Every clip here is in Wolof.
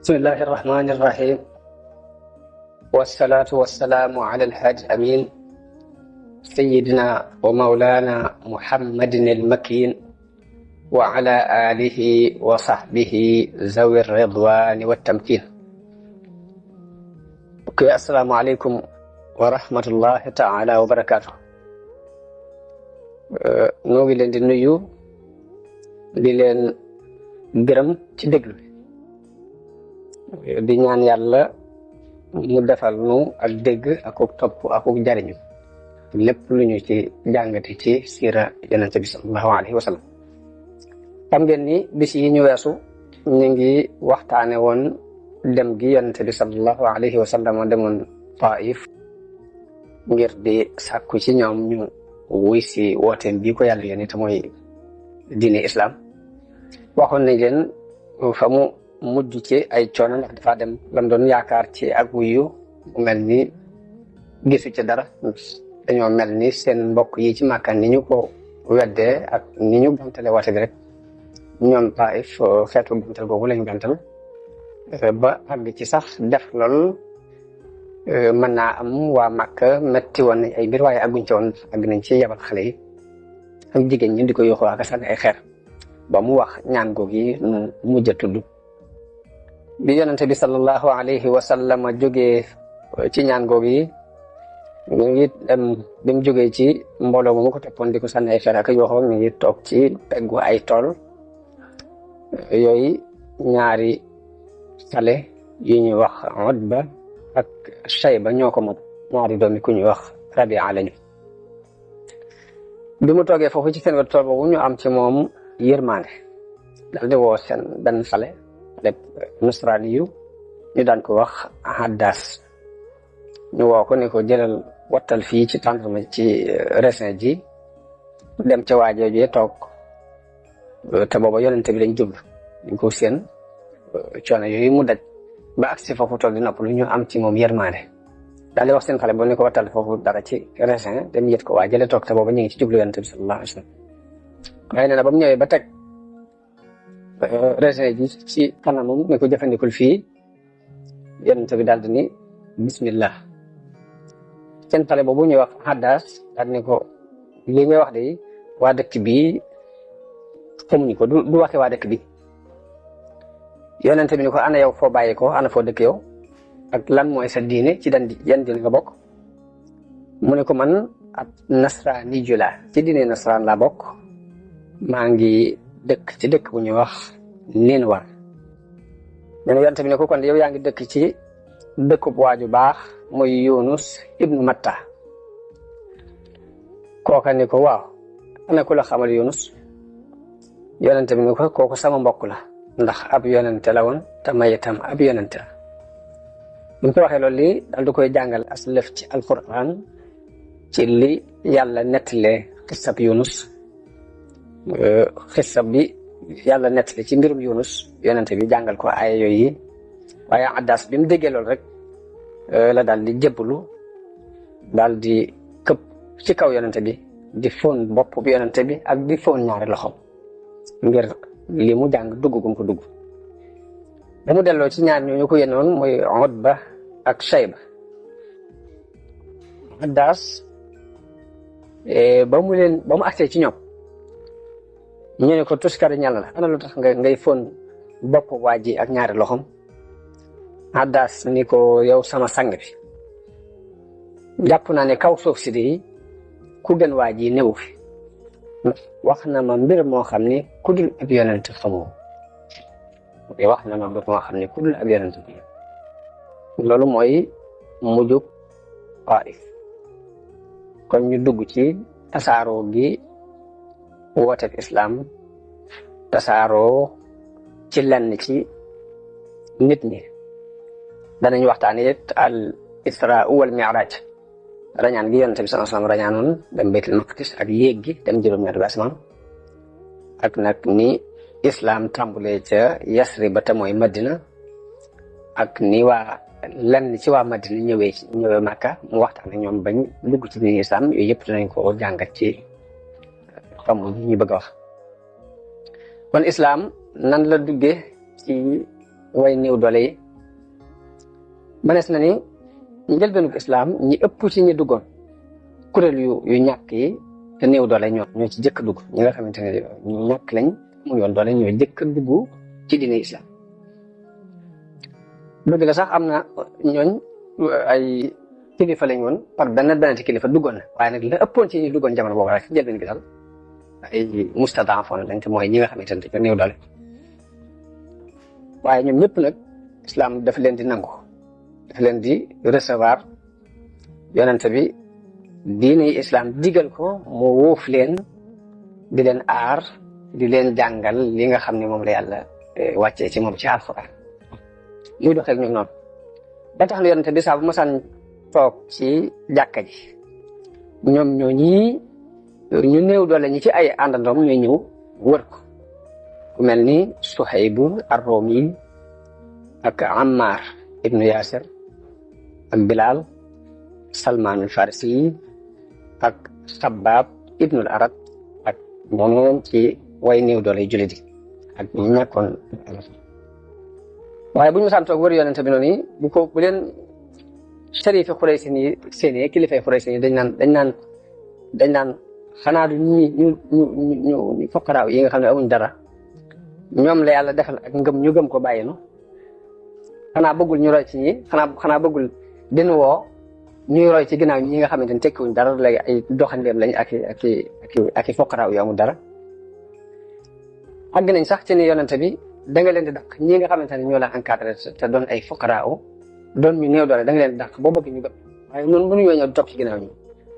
بسم الله الرحمن الرحيم والصلاة والسلام على الهادي الأمين سيدنا ومولانا محمد المكين وعلى آله وصحبه ذوي الرضوان والتمكين. السلام عليكم ورحمة الله تعالى وبركاته. نوغي لين دي نيو di leen gërëm ci déglu di ñaan yàlla mu defal nu ak dégg ak topp ak jariñu lépp lu ñu ci jàngati ci siira yonente bi sallallahu alayhi wa sallam. xam ngeen ni bis yi ñu weesu ñu ngi waxtaane woon dem gi yonente bi sallallahu alayhi wa sallam demoon Taif ngir di sàkku ci ñoom ñu wuy si wooteem bii ko yàlla yónni te mooy diine islam. waxoon nañ leen fa mu mujj ci ay coono ndax dafa dem lam doon yaakaar ci ak wuyu mu mel ni gisu ci dara dañoo mel ni seen mbokk yi ci Màkka ni ñu ko weddee ak ni ñu bamtale woote bi rek ñoom Taif xeetu bamtal googu lañu bamtal ba àgg ci sax def lool mën naa am waa Màkka metti woon nañ ay mbir waaye àgguñ ci woon àgg nañ ci yabal xale yi ak jigéen ñi di ko yuuxu ak sànni ay xeer ba mu wax ñaan googu yi nu mujj a tudd bi yonente bi sallallahu alayhi wa sallam jógee ci ñaan googu yi ñu ngi dem bi mu jógee ci mbooloo mu ko toppoon di ko sànni ay xeer ak yuuxu mi ngi toog ci peggu ay tool yooyu ñaari xale yu ñuy wax Utba ak Shayba ñoo ko moom ñaari doomi ku ñuy wax Rabia lañu bi mu toogee foofu ci seen wet tool boobu ñu am ci moom yërmande dal di woo seen benn xale nasraani yu ñu daan ko wax Haddas ñu woo ko ne ko jëlal wattal fii ci tàndarma ci raisin ji dem ca waajoojee toog te booba yonente bi lañ jublu dañ ko seen coono yooyu mu daj ba agsi foofu toog di noppalu ñu am ci moom yërmande daal di wax seen xale ba ne ko wattal foofu dara ci raisin dem yët ko waa jële toog te booba ñu ngi ci jublu yonente bi sallallahu alayhi wa sallam waaye nee na ba mu ñëwee ba teg raisin ji ci kanamam ne ko jëfandikul fii yonente bi daal di ni bismillah seen xale boobu ñuy wax Haddas daal ni ko lii ngay wax de waa dëkk bi xamuñu ko du waxe waa dëkk bi yonente bi ni ko ana yow foo bàyyi ko ana foo dëkk yow ak lan mooy sa diine ci yan diine nga bokk mu ne ko man ab nasraani ju laa ci diine nasraan laa bokk maa ngi dëkk ci dëkk bu ñuy wax Ninwar nee na yonent bi ne ko kon yow yaa ngi dëkk ci dëkkub waaju baax muy Yunus ibnu Matta kooka ni ko waaw ana ku la xamal Yunus yonent bi ne ko kooku sama mbokk la ndax ab yonente la woon te may itam ab yonente la bi mu ko waxee loolu lii daal du koy jàngal as lëf ci alquran ci li yàlla nettalee xisab Yunus xisab bi yàlla nettali ci mbirum Yunus yonente bi jàngal ko ay yooyu waaye Haddas bi mu déggee loolu rek la daal di jébbalu daal di këpp ci kaw yonente bi di fóon bopp bi yonente bi ak di fóon ñaari loxoom ngir li mu jàng dugg gum ko dugg ba mu delloo ci ñaar ñooñu ko yénoon mooy Utba ak Shayba Haddas ba mu agsee ci ñoom ñu ne ko tuskari ñal la ana lu tax ngay fóon bopp waa ji ak ñaari loxom Haddas ni ko yow sama sang bi jàpp naa ne kaw suuf si di ku gën waa ji newu fi wax na ma mbir moo xam ne ku dul ab yonent xamoo wax na ma mbir moo xam ne ku dul ab yonent loolu mooy mujjub Taif kon ñu dugg ci tasaaroo gi woote islam tasaaroo ci lenn ci nit ñi danañ waxtaane it al isra wal mi'raj rañaan gi yonente bi sallallahu alayhi wasallam rañaanoon dem baytul maqdis ak yéeg gi dem juróom-ñaari bi asamaan ak nag ni islam tàmbulee ca Yasrib ba te mooy Madina ak ni waa lenn ci waa Madina ñëwee Makka mu waxtaan ak ñoom bañ dugg ci biir islam yooyu yëpp dinañ ko jàngat ci xamu ñu bëgg a wax kon islam nan la duggee ci way néew doole yi mënees na ni njëlbeenug islam ñi ëpp ci ñi duggoon kuréel yu ñàkk yi te néew doole ñoo ci jëkk dugg ñi nga xamante ne ñu ñàkk lañ mu yoon doole ñoo jëkk dugg ci diine islam. dëgg la sax am na ñooñ ay kilifa lañ woon par benn ci kilifa duggoon na waaye nag la ëppoon ci ñi duggoon jamono boobu rek njëlbeen gi daal ay mustadaafoon lañ te mooy ñi nga xamante ne néew doole waaye ñoom ñëpp nag islam dafa leen di nangu dafa leen di recevoir yonente bi diine islam digal ko mu wuuf leen di leen aar di leen jàngal li nga xam ne moom la yàlla wàccee ci moom ci alxuraan muy doxee ak ñoom noonu ba tax na yonente bi saa bu masaan toog ci jàkka ji ñoom ñoo ñii ñu néew doole ñi ci ay àndandoom ñooy ñëw wër ko ku mel ni Suhaybu ar-Rumi ak Ammar ibnu Yasir ak Bilal Salman al-Farisi ak Sabab ibnul Arab ak ñeneen ci way néew doole jullit yi ak ñu ñàkkoon waaye bu ñu masaan toog wër yonente bi noonu bu leen sharifi Quraysh ni seeni kilifay Quraysh ni dañ naan xanaa du ñu fokkaraaw yi nga xam ne amuñ dara ñoom la yàlla defal ak ngëm ñu gëm ko bàyyi nu xanaa bëggul ñu roy ci ñi xanaa bëggul dinu woo ñuy roy ci ginnaaw ñi nga xamante ne tekkiwuñ dara léegi ay doxandeem lañ ak i fokkaraaw yu amul dara àgg nañ sax ci ni yonente bi da nga leen di dàq ñi nga xamante ne ñoo la encadré te doon ay fokkaraaw doon ñu néew doole da nga leen di dàq boo bëgg ñu gëm waaye noonu mënuñoo ñëw topp ci ginnaaw ñi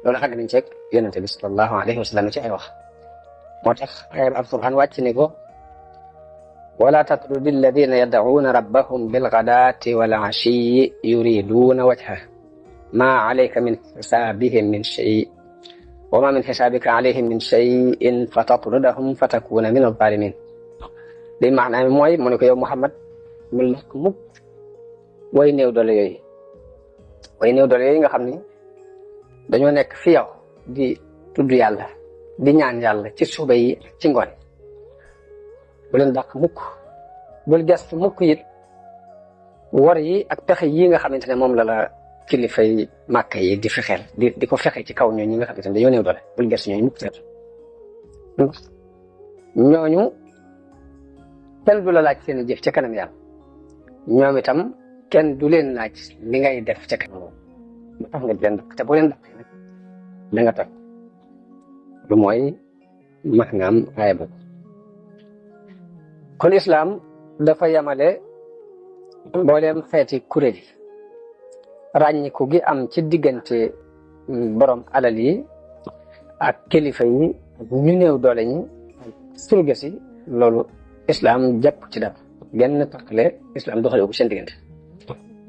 loolu àgg nañ ceeg yonente bi sallallahu alayhi wa sallam ci ay wax moo tax ayat alquran wàcc ni ko wala tatrudi alladina yad'uuna rabbahum bilghadaati wal ashiyyi yuriduuna wajha ma alayka min xisaabihim min shay wa ma min xisaabika alayhim min shay'in fa tatrudahum fa takuna min az-zalimin li maanaam mooy mu ne ko yow Muhammad mu lakk mukk way néew doole yooyu nga xam ni dañoo nekk fi yow di tudd yàlla di ñaan yàlla ci suba yi ci ngoon bu leen dàq mukk bul gestu mukk it war yi ak pexe yi nga xamante ne moom la kilifay màkka yi di fexeel di ko fexe ci kaw ñooñu ñi nga xamante ne dañoo néew doole bul gestu ñooñu mukk seet ñooñu kenn du la laaj seen jëf ca kanam yàlla ñoom itam kenn du leen laaj li ngay def ca kanam moom ba tax nga di leen dàq te boo leen dàqee nag da nga toog lu mooy max nga am aaya ba kon islam dafa yamale mbooleem xeeti kuréel yi ràññiku gi am ci diggante borom alal yi ak kilifa yi ak ñu néew doole ñi ak surga si loolu islam jàpp ci dara genn taxale islam doxale ko seen diggante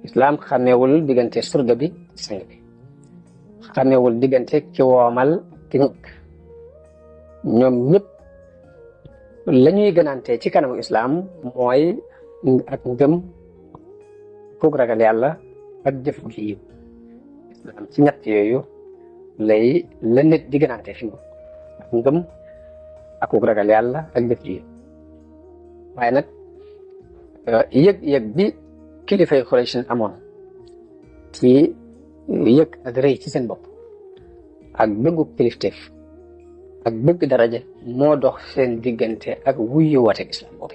islam xameewul diggante surga bi sang bi xameewul diggante ki woomal ki ñëkk ñoom ñëpp la ñuy gënante ci kanamu islam mooy ak ngëm foog ragal yàlla ak jëf gi yiw islam ci ñett yooyu la nit di gënante fi moom ak ngëm ak foog ragal yàlla ak jëf gi yiw waaye nag yëg bi kilifay Quraysh amoon ci yëg ak rëy ci seen bopp ak bëggu kilifteef ak bëgg daraja moo dox seen diggante ak wuyu wooteeg islam boobu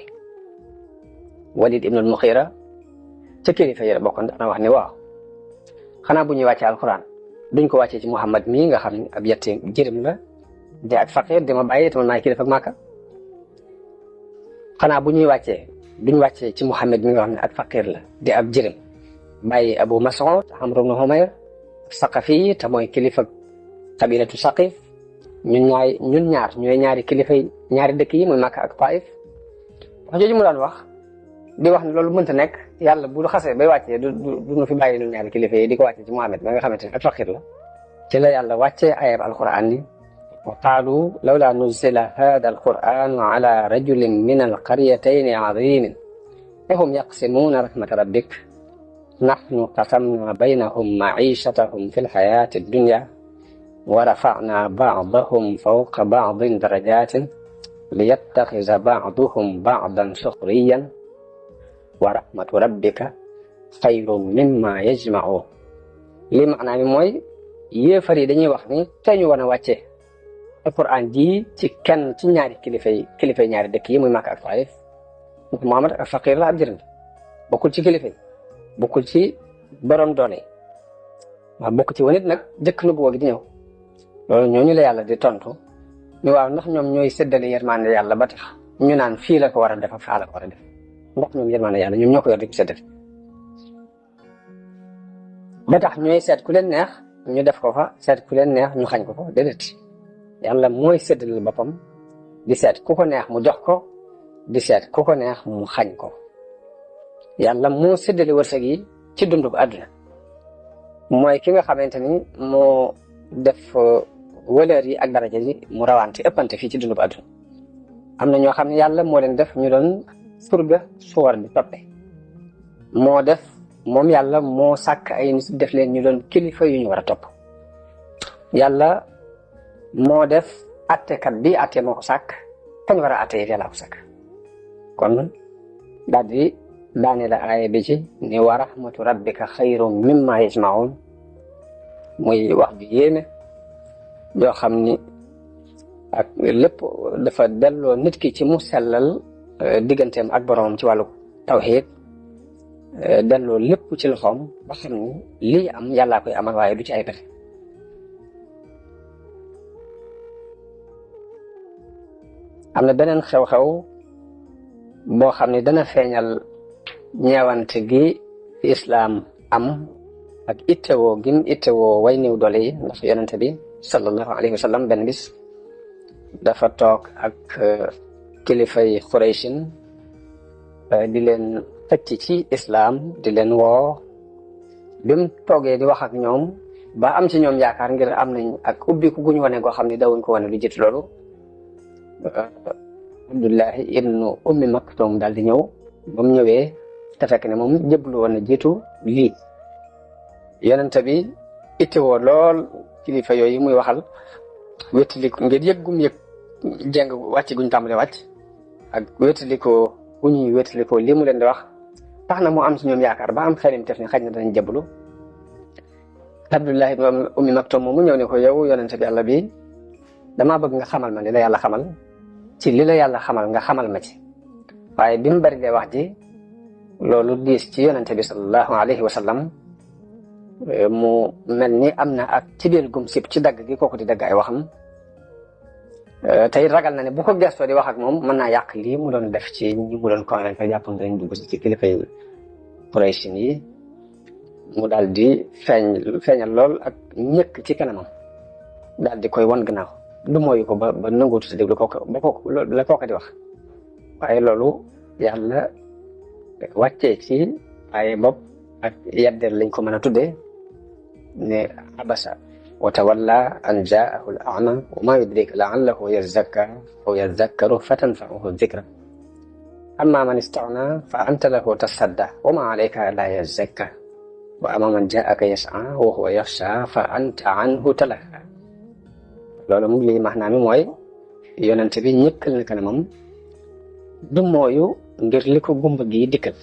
Walid ibn al-Mughira ca kilifa yi la bokkoon dana wax ne waaw xanaa bu ñuy wàccee alquran duñ ko wàccee ci Muhammad mii nga xam ne ab yette jërëm la de ak faqir di ma bàyyi te man maay kilifa ak Màkka xanaa bu ñuy wàccee duñ wàccee ci Muhammad mi nga xam ne ak faqir la di ab jërëm bàyyi Abu Mas'ud Amr ibn Humayr Saqafi te mooy kilifa qabilatu Saqif ñun ñaar ñooy ñaari kilifa yi ñaari dëkk yi muy Makka ak Taif wax jooju mu daan wax di wax ne loolu mënta nekk yàlla bu xasee bay wàccee du nu fi bàyyi ñun ñaari kilifa yi di ko wàccee ci Muhammad ba nga xamante ne ak faqir la ci la yàlla wàccee ayab alquran ni wa qaalu lawla nuzila hada alquran ala rajulin min alqaryatayni azimin ahum yaqsimuna rahmata rabbik nahnu qasamna baynahum maishatahum fi lxayati addunya wa rafa'na ba'dahum fawqa ba'din darajatin liyattakhidha ba'duhum ba'dan sukhriyan wa rahmatu rabbika xayrun mimma yajma'un li maanaam bi mooy yéefar yi dañuy wax ni te ñu war a wàcce alquran ji ci kenn ci ñaari kilifay ñaari dëkk yi muy Makka ak Taif Muhammad ak faqir la ab jërëm bokkul ci kilifa yi bokkul ci borom doole yi waaw bokk ci wanit nag jëkk nu bu gi di ñëw loolu ñooñu la yàlla di tontu ñu waaw ndax ñoom ñooy séddale yërmande yàlla ba tax ñu naan fii la ko war a def ak faa la ko war a def ndax ñoom yërmande yàlla ñoom ñoo ko yor di ko séddale ba tax ñooy seet ku leen neex ñu def ko fa seet ku leen neex ñu xañ ko ko déedéet yàlla mooy séddale boppam di seet ku ko neex mu jox ko di seet ku ko neex mu xañ ko yàlla moo séddale wërsëg yi ci dundu bu àdduna mooy ki nga xamante ni moo def valeur yi ak daraja yi mu rawante ëppante fii ci dundu bu àdduna am na ñoo xam ne yàlla moo leen def ñu doon surga suwar di toppe moo def moom yàlla moo sàkk ay nit def leen ñu doon kilifa yu ñu war a topp yàlla moo def attekat bi atte moo ko sàkk kañ war a atte yi yàlla ko sàkk kon daal di daane la aaya bi ci ni wa rahmatu rabbika xayrun mimma yajmaun muy wax bi yéeme yoo xam ni ak lépp dafa delloo nit ki ci mu sellal digganteem ak boromam ci wàllu tawxiid delloo lépp ci loxoom ba xam ni lii am yàllaa koy amal waaye du ci ay pexe am na beneen xew-xew boo xam ne dana feeñal ñeewante gi islaam am ak ittewoo gim ittewoo way niw doole yi ndax yonente bi sallallahu alayhi wa sallam benn bis dafa toog ak kilifay Qurayshin di leen xëcc ci islaam di leen woo bi mu toogee di wax ak ñoom ba am ci ñoom yaakaar ngir am nañ ak ubbiku guñ wane goo xam ne dawuñ ko wane lu jiitu loolu Abdullahi ibnu Ummi Maktum daal di ñëw ba mu ñëwee te fekk ne moom jëblu woon na jiitu lii yonente bi ittewoo lool kilifa yooyu muy waxal wétaliku ngir yëg gum yëg jeng wàcc guñ tàmbalee wàcc ak wétalikoo bu ñuy wétalikoo lii mu leen di wax tax na mu am ci ñoom yaakaar ba am xelim tef ne xaj na danañ jëblu Abdullahi ibnu Ummi Maktum moom mu ñëw ne ko yow yonente bi yàlla bi damaa bëgg nga xamal ma li la yàlla xamal ci li la yàlla xamal nga xamal ma ci waaye bi mu bari lee wax ji loolu diis ci yonente bi sallallahu alayhi wa sallam mu mel ni am na ak ci biir gum sib ci dagg gi kooku di dagg ay waxam tey ragal na ne bu ko gestoo di wax ak moom mën naa yàq lii mu doon def ci ñi mu doon convaincre jàpp dañ dugg ci kilifa yi Quraysh yi mu daal di feeñal lool ak ñëkk ci kanamam daal di koy won gannaaw du mooyu ko ba nanguutu sa déglu kooku ba kooku la kooka di wax waaye loolu yàlla wàccee ci ay bopp ak yaddeel lañ ko mën a tuddee ne abasa wa tawalla an jaahu al a'ma wa ma yudrika la'allahu yazakka aw yazakkaru fatanfa'uhu dhikra amma man istaghna fa anta lahu tasadda wa ma alayka la yazakka wa amma man jaa'aka yas'a wa huwa yakhsha fa anta anhu talaha loolu mu lii maanaam mooy yonent bi ñëkkal na kanamam du mooyu ngir li ko gumba gi dikkal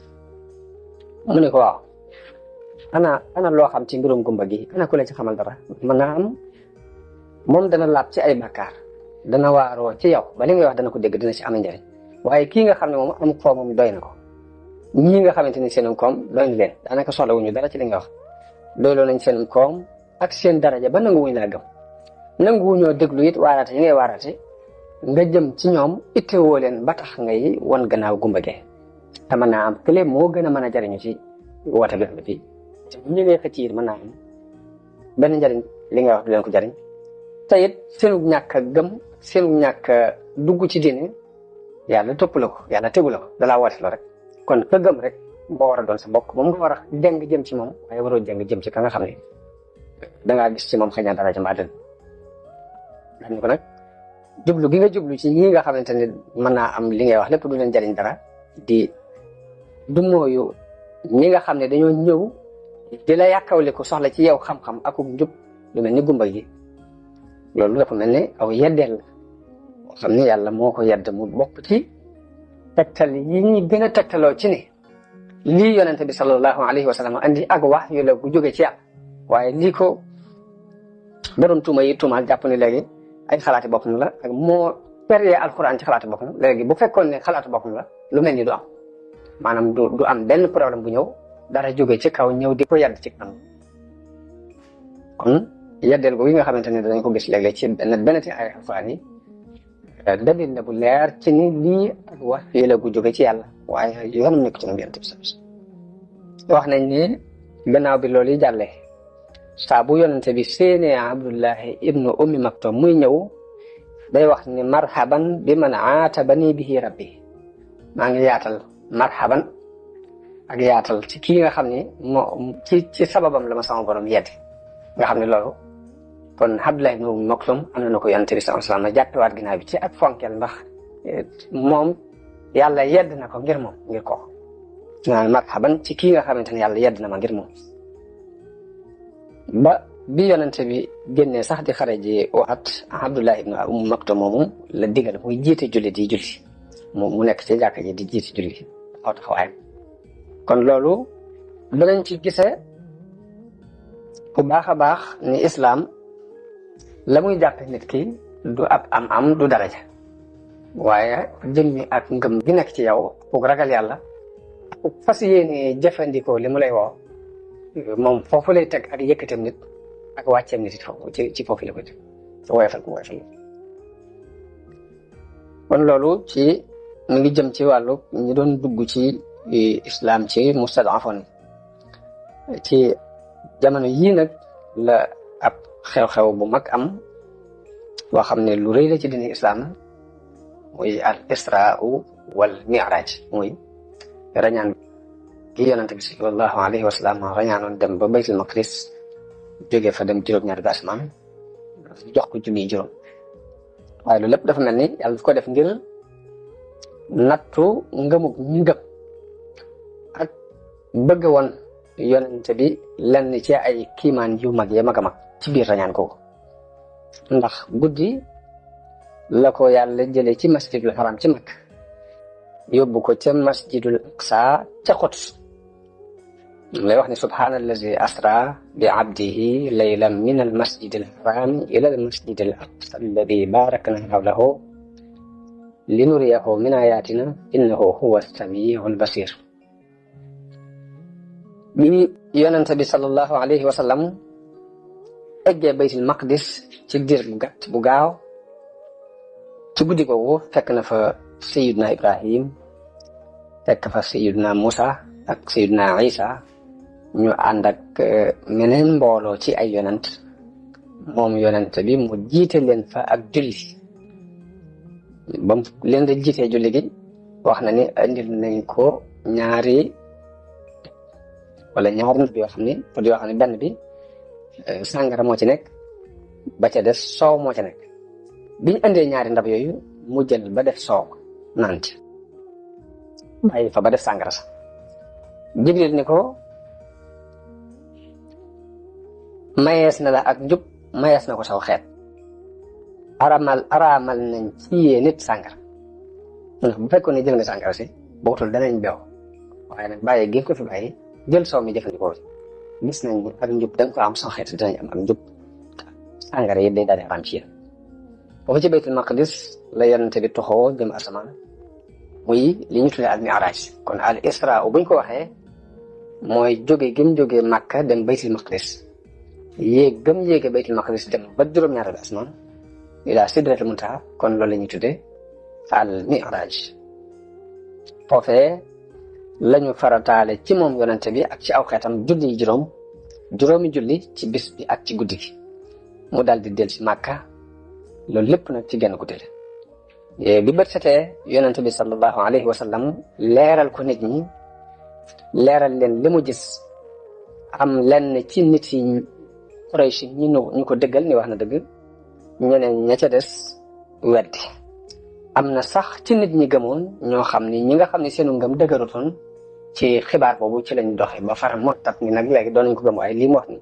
mu ne ko waaw ana loo xam ci mbirum gumba gi ana ku la ci xamal dara mën naa am moom dana laab ci ay bakkaar dana waaroo ci yow ba li ngay wax dana ko dégg dina ci am njëriñ waaye kii nga xam ne moom am koomam doy na ko ñii nga xamante ni seenum koom doy na leen daanaka soxla wuñu dara ci li nga wax doyloo nañ seenum koom ak seen daraja ba nangu wuñu laa gëm nanguwuñoo déglu it waarate yi ngay waarate nga jëm ci ñoom ittewoo leen ba tax ngay won gannaaw gumba gee te mën naa am kële moo gën a mën a jariñu ci woote bi am fii te ñu ngay xëcc it mën naa am benn njariñ li ngay wax du leen ko jariñ te it seenu ñàkk a gëm seenu ñàkk a dugg ci diine yàlla topp la ko yàlla tegu la ko dalaa woote la rek kon ka gëm rek moo war a doon sa bokk moom nga war a jeng jëm ci moom waaye waroo jeng jëm ci ka nga xam ne dangaa gis ci moom xëy na dara ci mbaa dën dañ ko nag jublu gi nga jublu ci ñi nga xamante ne mën naa am li ngay wax lépp du leen jariñ dara di du mooyu ñi nga xam ne dañoo ñëw di la yàkkawle ko soxla ci yow xam-xam akuk njub lu mel ni gumba gi loolu dafa mel ne aw yeddeel la moo xam ne yàlla moo ko yedd mu bokk ci tegtal yi ñi gën a tegtaloo ci ne lii yonente bi sallallahu alayhi wa sallam andi ak wax yu la gu jóge ci yàlla waaye lii ko daroon tuuma yi tuumaal jàpp ne léegi ay xalaati boppam la ak moo peree alquran ci xalaati boppam léegi bu fekkoon ne xalaati boppam la lu mel ni du am maanaam du am benn problème bu ñëw dara jóge ci kaw ñëw di ko yedd ci kanam kon yeddeel googu nga xamante ne danañ ko gis léeg-léeg ci benn ci ay alquran yi dalil la bu leer ci ni lii ak wax fii la gu jóge ci yàlla waaye yoonam nekk ci nam yonent bi wax nañ ne gannaaw bi loolu yi jàllee saa bu yonente bi séenee Abdullahi ibnu ummi maktum muy ñëw day wax ni marhaban bi man aatabani bihi rabbi maa ngi yaatal marhaban ak yaatal ci kii nga xam ne moo ci sababam la ma sama borom yeddi nga xam ne loolu kon Abdullahi ibnu ummi maktum am na ko yonente bi sallallahu alayhi wasallam jàppewaat ginnaaw bi ci ak fonkeel ndax moom yàlla yedd na ko ngir moom ngir ko naan marhaban ci kii nga xamante ne yàlla yedd na ma ngir moom ba bi yonente bi génnee sax di xare ji waxat Abdullah ibn Maktum moomu la digal muy jiite julli di julli mu nekk ci jàkka ji di jiite julli aw taxawaayam kon loolu danañ ci gisee bu baax a baax ni islaam la muy jàppe nit ki du ab am du daraja waaye jëmmi ak ngëm gi nekk ci yow pour ragal yàlla pour fas yéene jëfandikoo li mu lay woo moom foofu lay teg ak yëkkateem nit ak wàcceem nit it foofu ci foofu la koy teg woyofal ko woyofal kon loolu ci mu ngi jëm ci wàllu ñi doon dugg ci islam ci mustadafoon ci jamono yii nag la ab xew-xew bu mag am boo xam ne lu rëy la ci dini islam muy al israa wal mi'raj muy rañaan gi yonente bi sallallahu alayhi wa sallam rañaanoon dem ba baytul maqdis jógee fa dem juróom-ñaari bi asamaan jox ko junniy juróom waaye loolu lépp dafa mel ni yàlla daf ko def ngir nattu ngëmug ñu gëm ak bëgg woon yonente bi lenn ci ay kiimaan yu mag ya mag a mag ci biir rañaan kooku ndax guddi la ko yàlla jëlee ci masjidul haram ci mag yóbbu ko ca masjidul aqsa ca Quds lay wax ne subhaanallazi asra bi abdihi laylan min al masjidil haram ila al masjidil aqsa alladi barakna hawlahu linuriyahu min ayatina innahu huwa samiul basir bi yonente bi sallallahu alayhi wa sallam eggee baytul maqdis ci diir bu gàtt bu gaaw ci guddi googu fekk na fa sayiduna ibrahim fekk fa sayiduna musa ak sayiduna isa ñu ànd ak meneen mbooloo ci ay yonent moom yonent bi mu jiite leen fa ak julli ba mu leen di jiitee julli gi wax na ni andil nañ ko ñaari ndab yoo xam ne benn bi sàngara moo ci nekk ba ca des soow moo ca nekk biñ andee ñaari ndab yooyu mu jël ba def soow naan ci bàyyi fa ba def sàngara sax Jibril ni ko mayees na la ak njub mayees na ko saw xeet araamal nañ ci yee nit sàngara ndax bu fekkoon ne jël nga sàngara si bootul danañ beew waaye nag bàyyi gi ko fi bàyyi jël soow mi jëfandikoo gis nañ ni ak njub danga ko am saw xeet danañ am ak njub sàngara yi day daal di araam ci yéen foofu ci baytul maqdis la yonente bi toxoo jëm asamaan muy li ñu tuddee al mi'raj kon al isra buñ ko waxee mooy jóge gëm jóge Makka dem baytul maqdis yéege baytul maqdis dem ba juróom-ñaari bi asamaan ila sidratul muntaha kon loolu la ñuy tuddee al mi'raj foofee lañu farataale ci moom yonente bi ak ci aw xeetam julli juróomi julli ci bis bi ak ci guddi gi mu daal di del ci Makka loolu lépp nag ci genn guddi la bi bët setee yonente bi sallallahu alayhi wa sallam leeral ko nit ñi leeral leen li mu gis am lenn ci nit yi Quraysh ñu ko dëggal ni wax na dëgg ñeneen ña ca des weddi am na sax ci nit ñi gëmoon ñoo xam ni ñi nga xam ne seenu ngëm dëgërutoon ci xibaar boobu ci lañ doxe ba far mottat ni nag léegi doon nañ ko gëm waaye lii mu wax ni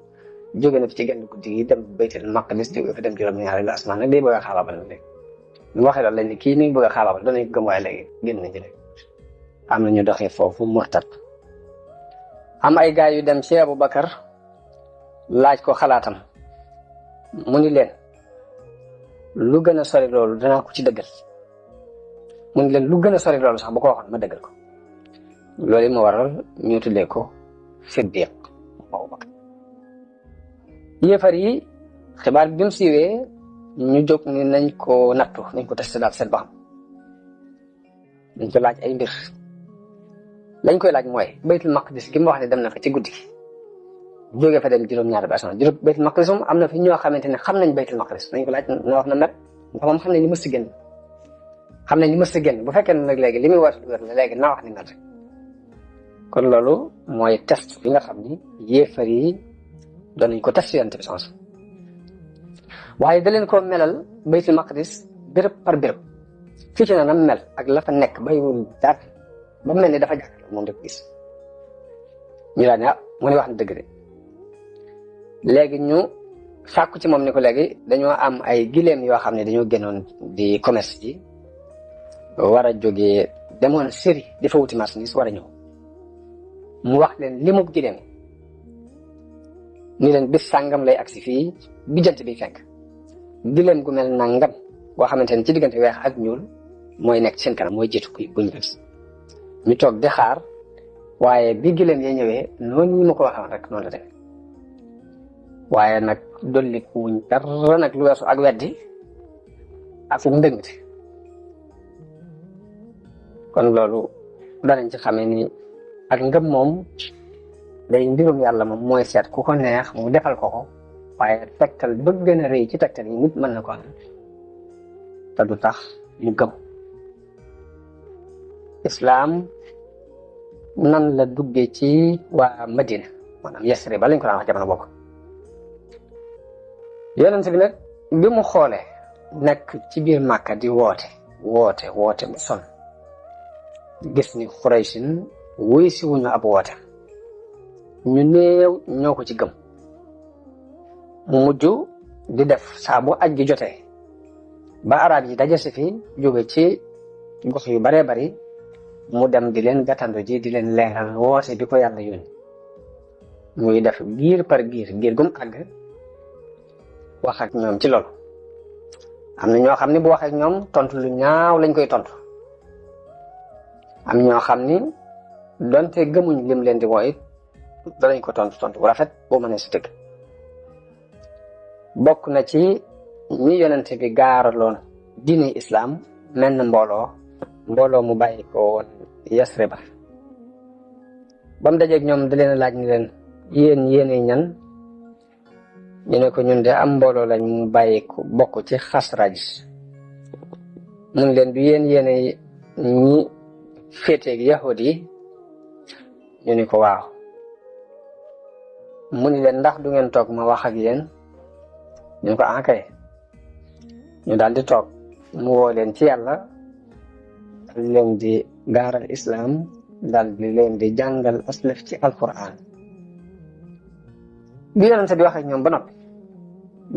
jóge na fi ci genn guddi gi dem baytul maqdis jóge fa dem juróom-ñaari la asamaan nag day bëgg a xaabaabal na léegi ñu waxee loolu lañ ne kii ni bëgg a xaabaabal doon nañ ko gëm waaye léegi génn nañ ci léegi am na ñu doxee foofu murtat am ay gaay yu dem ci Abubakar laaj ko xalaatam mu ni leen lu gën a sori loolu danaa ko ci dëggal mu ni leen lu gën a sori loolu sax bu ko waxoon ma dëggal ko loolu moo waral ñu tuddee ko Siddiq Abubakar. yéefar yi xibaar bi mu siiwee ñu jóg ni nañ ko nattu nañ ko testé daal seet ba xam dañ ko laaj ay mbir lañ koy laaj mooy baytul maqdis gi mu wax ne dem na fa ci guddi gi jógee fa dem juróom-ñaari ba baytul maqdis moom am na fi ñoo xamante ne xam nañ baytul maqdis nañ ko laaj na wax na mel ndax moom xam nañ li mës si génn xam nañ li mës si génn bu fekkee ne nag léegi li muy war wér la léegi naa wax ni mel rek kon loolu mooy test bi nga xam ni yéefar yi doon nañ ko test yonent bi sans waaye da leen ko melal baytul maqdis béréb par béréb fii ci na nam mel ak la fa nekk baywul dara ba mel ni dafa jàkk moom rek gis ñu daal ne mu ne wax na dëgg de léegi ñu sàkku ci moom ni ko léegi dañoo am ay gileem yoo xam ne dañoo génnoon di commerce ji war a jógee demoon Syrie di fa wuti marchandise war a ñëw mu wax leen li mu gileem ni leen bis sàngam lay agsi fii bi jant bi fenk gileem gu mel nangam boo xamante ne ci diggante weex ak ñuul mooy nekk seen kanam mooy jiitu kuy buñ gis ñu toog di xaar waaye bi gileem ya ñëwee noonu ñu ma ko waxoon rek noonu la demee waaye nag dolli wuñ dara nag lu weesu ak weddi ak fu mu ndëngte kon loolu danañ ci xamee ni ak ngëm moom day mbirum yàlla moom mooy seet ku ko neex mu defal ko ko waaye tegtal bëgg gën a rëy ci tegtal yi nit mën na ko am te du tax mu gëm islaam nan la duggee ci waa Madina maanaam Yasrib ba lañ ko daan wax jamono bokk yonent bi nag bi mu xoolee nekk ci biir Màkka di woote bu son gis ni Xuraysin wuy si wuñu ab woote ñu néew ñoo ko ci gëm mu mujj di def saa bu aj gi jotee ba arab yi daje si fi jóge ci gox yu baree bari mu dem di leen gàttandu ji di leen leeral woote bi ko yàlla yónni muy def giir par giir gum àgg wax ak ñoom ci loolu am na ñoo xam ni bu wax ak ñoom tontu lu ñaaw lañ koy tontu am ñoo xam ni donte gëmuñ lim leen di woo it danañ ko tontu bu rafet boo mënee si dëgg bokk na ci ñi yonente bi gaaraloon diine islam mel na mbooloo mu bàyyi ko woon Yasrib ba mu dajeeg ñoom da leen laaj ni leen yéene ñan ñu ne ko ñun de am mbooloo lañ mu bàyyi ko bokk ci Xasraj mu ngi leen du yéene ñi féeteeg yahud yi ñu ni ko waaw mu ni leen ndax du ngeen toog ma wax ak yéen ñu ko kay ñu daal di toog mu woo leen ci yàlla dal leen di gaaral islam dal di leen di jàngal aslaf ci alquran bi yonente bi wax ak ñoom ba noppi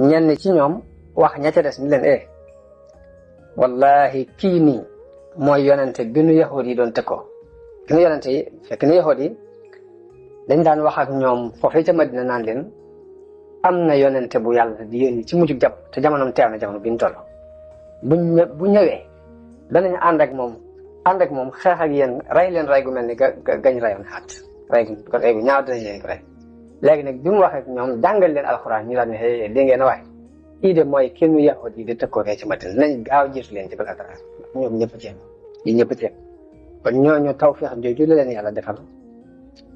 ñenn ci ñoom wax ña ca des ni leen wallahi kii nii mooy yonente bi nu yahud yi doon tëkkoo ki nu yonente yi fekk nu yahud yi dañ daan wax ak ñoom foofee ca Madina naan leen am na yonente bu yàlla di yónni ci mujjug jàpp te jamonoom teew na jamono bi ñu toll bu ñëwee danañ ànd ak moom xeex ak yéen rey leen rey gu mel ni gañ rayoon xaat rey gu ñaaw dinañ leen ko rey léegi nag bi mu wax ak ñoom jàngal leen alxuraan ñu daal ne dégg ngeen a waay kii de mooy kenn yahud yi di tëkkoo fee ci Madina nañ gaaw jiitu leen ci bala dara ñoom ñëpp ceeb kon ñooñu tawfeex jooju la leen yàlla defal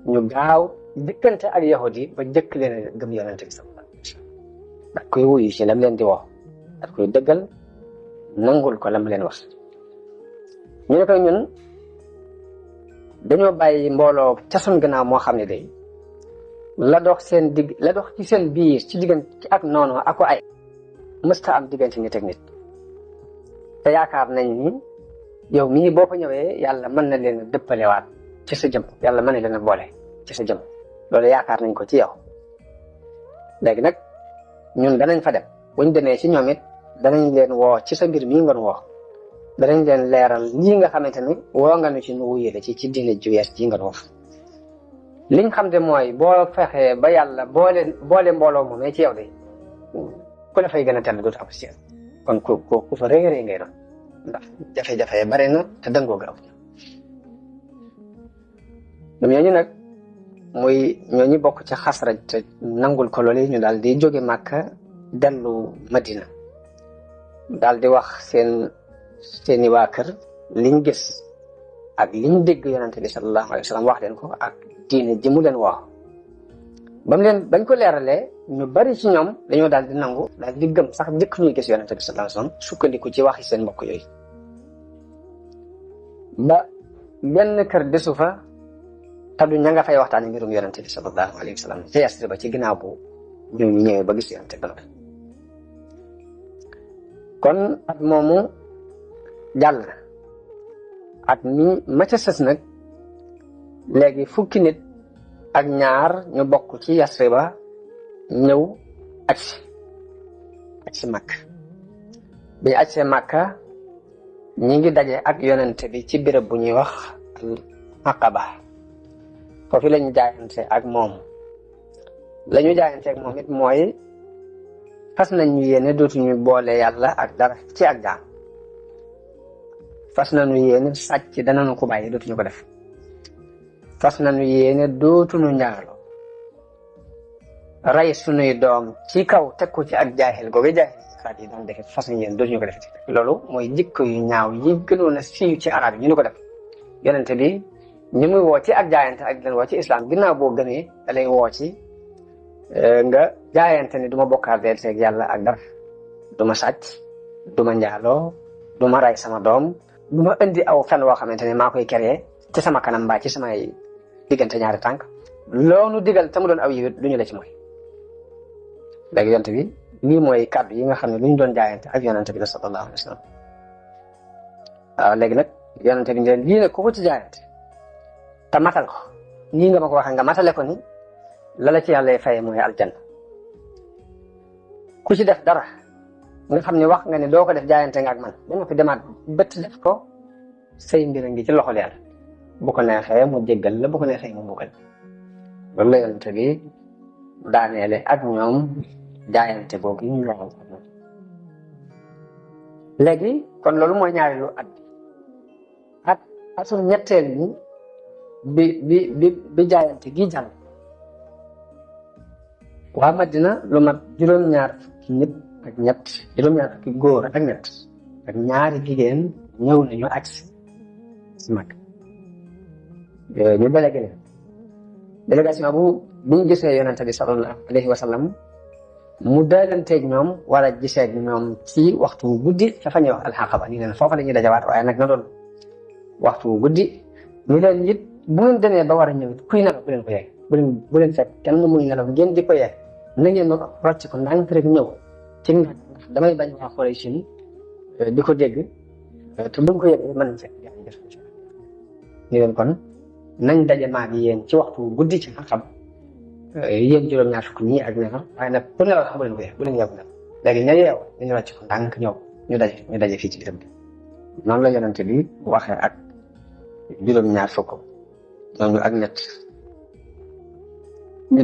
ñu gaaw jëkkante ak yahud yi ba jëkk leen gëm yonente bi sallallahu alayhi wasallam daat koy wuyu ci lam leen di woo daat koy dëggal nangul ko lam leen wax ñu ne ko ñun dañoo bàyyi mbooloo ca sun gannaaw moo xam ne day la dox ci seen biir ci diggante ci ak noonu ak ko ay mësta am diggante nit ak nit te yaakaar nañ ni yow mii boo fa ñëwee yàlla mën na leen dëppalewaat ci sa jëm yàlla mën na leen a boole ci sa jëm loolu yaakaar nañ ko ci yow léegi nag ñun danañ fa dem buñ demee ci ñoom it danañ leen woo ci sa mbir mii nga woo danañ leen leeral lii nga xamante ni woo nga nu ci nu wuyee ci diine ju yees ji nga wax liñ xam te mooy boo fexee ba yàlla boole mbooloo moom ci yow de ku la fay gën a tedd dootu am si kon ku fa réeree ngay doon ndax jafe-jafe bare na te dëngoo gaaw ñoom ñooñu nag muy ñooñu bokk ci Xasraj te nangul ko loolu ñu daal di jóge Màkka dellu Madina daal di wax seeni waa kër liñ gis ak liñ dégg yonente bi sallallahu alayhi wa sallam wax leen ko ak diine ji mu leen wax bañ ko leeralee ñu bari ci ñoom dañoo daal di nangu daal di gëm sax njëkk ñuy gis yonente bi sallallahu alayhi wa sallam sukkandiku ci waxi seen mbokk yooyu ba benn kër desu fa te du ña nga fay waxtaane mbirum yonente bi sallallahu alayhi wa sallam ci Yasrib ba ci ginnaaw bu ñu ñëwee ba gis yonente bi kon at moomu jàll na at mi ma ca sës nag léegi fukki nit ak ñaar ñu bokk ci Yasrib ba ñëw aj si Makka bi ñu aj see Makka ñi ngi daje ak yonente bi ci béréb bu ñuy wax Aqaba foofu lañu jaayante ak moom lañu jaayante ak moom it mooy fas nañu yéene dootuñu boole yàlla ak dara ci ak jaam fas nañu yéene sàcc danañu ko bàyyi dootuñu ko def fas nañu yéene dootuñu njaaloo rey sunuy doom ci kaw teg ko ci ak jaahil googu jaahil xalaat yi doon defe fas nañu yéene dootuñu ko def loolu mooy jikko yu ñaaw yi gënoon a siiw ci arab yi ñu ko def yonente bi ñu muy woo ci ak jaayante ak leen woo ci islam ginnaaw boo gëmee da lay woo ci nga jaayante ni du ma bokkaale teeg yàlla ak dara du ma sàcc du ma njaaloo du ma ray sama doom du ma indi aw fen woo xamante ne maa koy créé ci sama kanam mbaa ci samay diggante ñaari tànk loonu digal te mu doon aw yi lu ñu la ci mooy léegi yonent bi lii mooy kàddu yi nga xam ne lu ñu doon jaayante ak yonent bi la sallallahu alayhi wa sallam waaw léegi nag yonent bi ne lii nag ku ko ci jaayante te matal ko nii nga ma ko waxee nga matale ko ni la ci yàlla faye mooy aljanna ku ci def dara nga xam ne wax nga ne doo ko def jaayante nga ak man ba nga fi demaat bët def ko say mbir a ngi ci loxol yàlla bu ko neexee mu jéggal la bu ko neexee mu mbugal loolu la yonente bi daaneele ak ñoom jaayante boobu ñu waxal ak ñoom léegi kon loolu mooy ñaareelu at atul ñetteel bi jaayante gi jàll waa Madina lu mat juróom-ñaar fukki nit ak ñett juróom-ñaar fukki góor ak ñett ak ñaari jigéen ñëw nañu agsi si Makka ñu délégué leen délégation bu ñu gisee yonente bi sallallahu alayhi wa sallam mu dalanteeg ñoom war a gisee ñoom ci waxtu wu guddi dafa ñuy wax alxaqaba ni leen foofa la ñuy dajawaat waaye nag na doon waxtu wu guddi ñu leen it bu ngeen demee ba war a ñëw kuy nelaw bu leen ko yeeg bu leen fekk kenn muy nelaw ngeen di ko yeeg na ngeen rocc ko ndànk rek ñëw ci ndax damay bañ waa Quraysh di ko dégg te buñ ko yëgee mën nañ fekk yaa ngi def ñu leen kon nañ daje maag yéen ci waxtu guddi ci xam yéen juróom-ñaar fukk ñii ak ñaar waaye nag bu nelaw sax bu leen ko yeeg bu leen yeewu nag léegi ña yeew dañu rocc ko ndànk ñëw ñu daje fii ci biiram bi noonu la yonente bi waxee ak juróom-ñaar fukk ñooñu ak ñett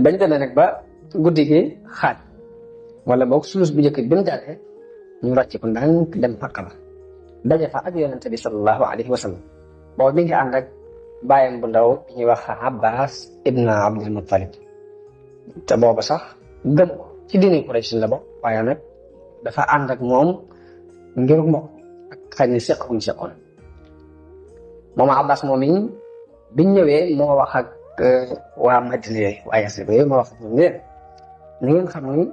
bañ demee nag ba guddi gi xaaj wala boog sulus bu njëkk bi mu jàllee ñu rocc ko ndànk dem Aqaba daje fa ak yonente bi sallallahu alayhi wa sallam boobu mi ngi ànd ak bàyyam bu ndaw bi ñuy wax Abbas ibn Abdul Muttalib te boobu sax gëm ko ci diine Quraysh la bokk waaye nag dafa ànd ak moom ngir mbokk ak xëy na seq buñ seqoon moom Abbas moom yi biñ ñëwee moo wax ak waa Madina yooyu waa Yasrib yooyu moo wax ak ñoom ne ni ngeen xam ni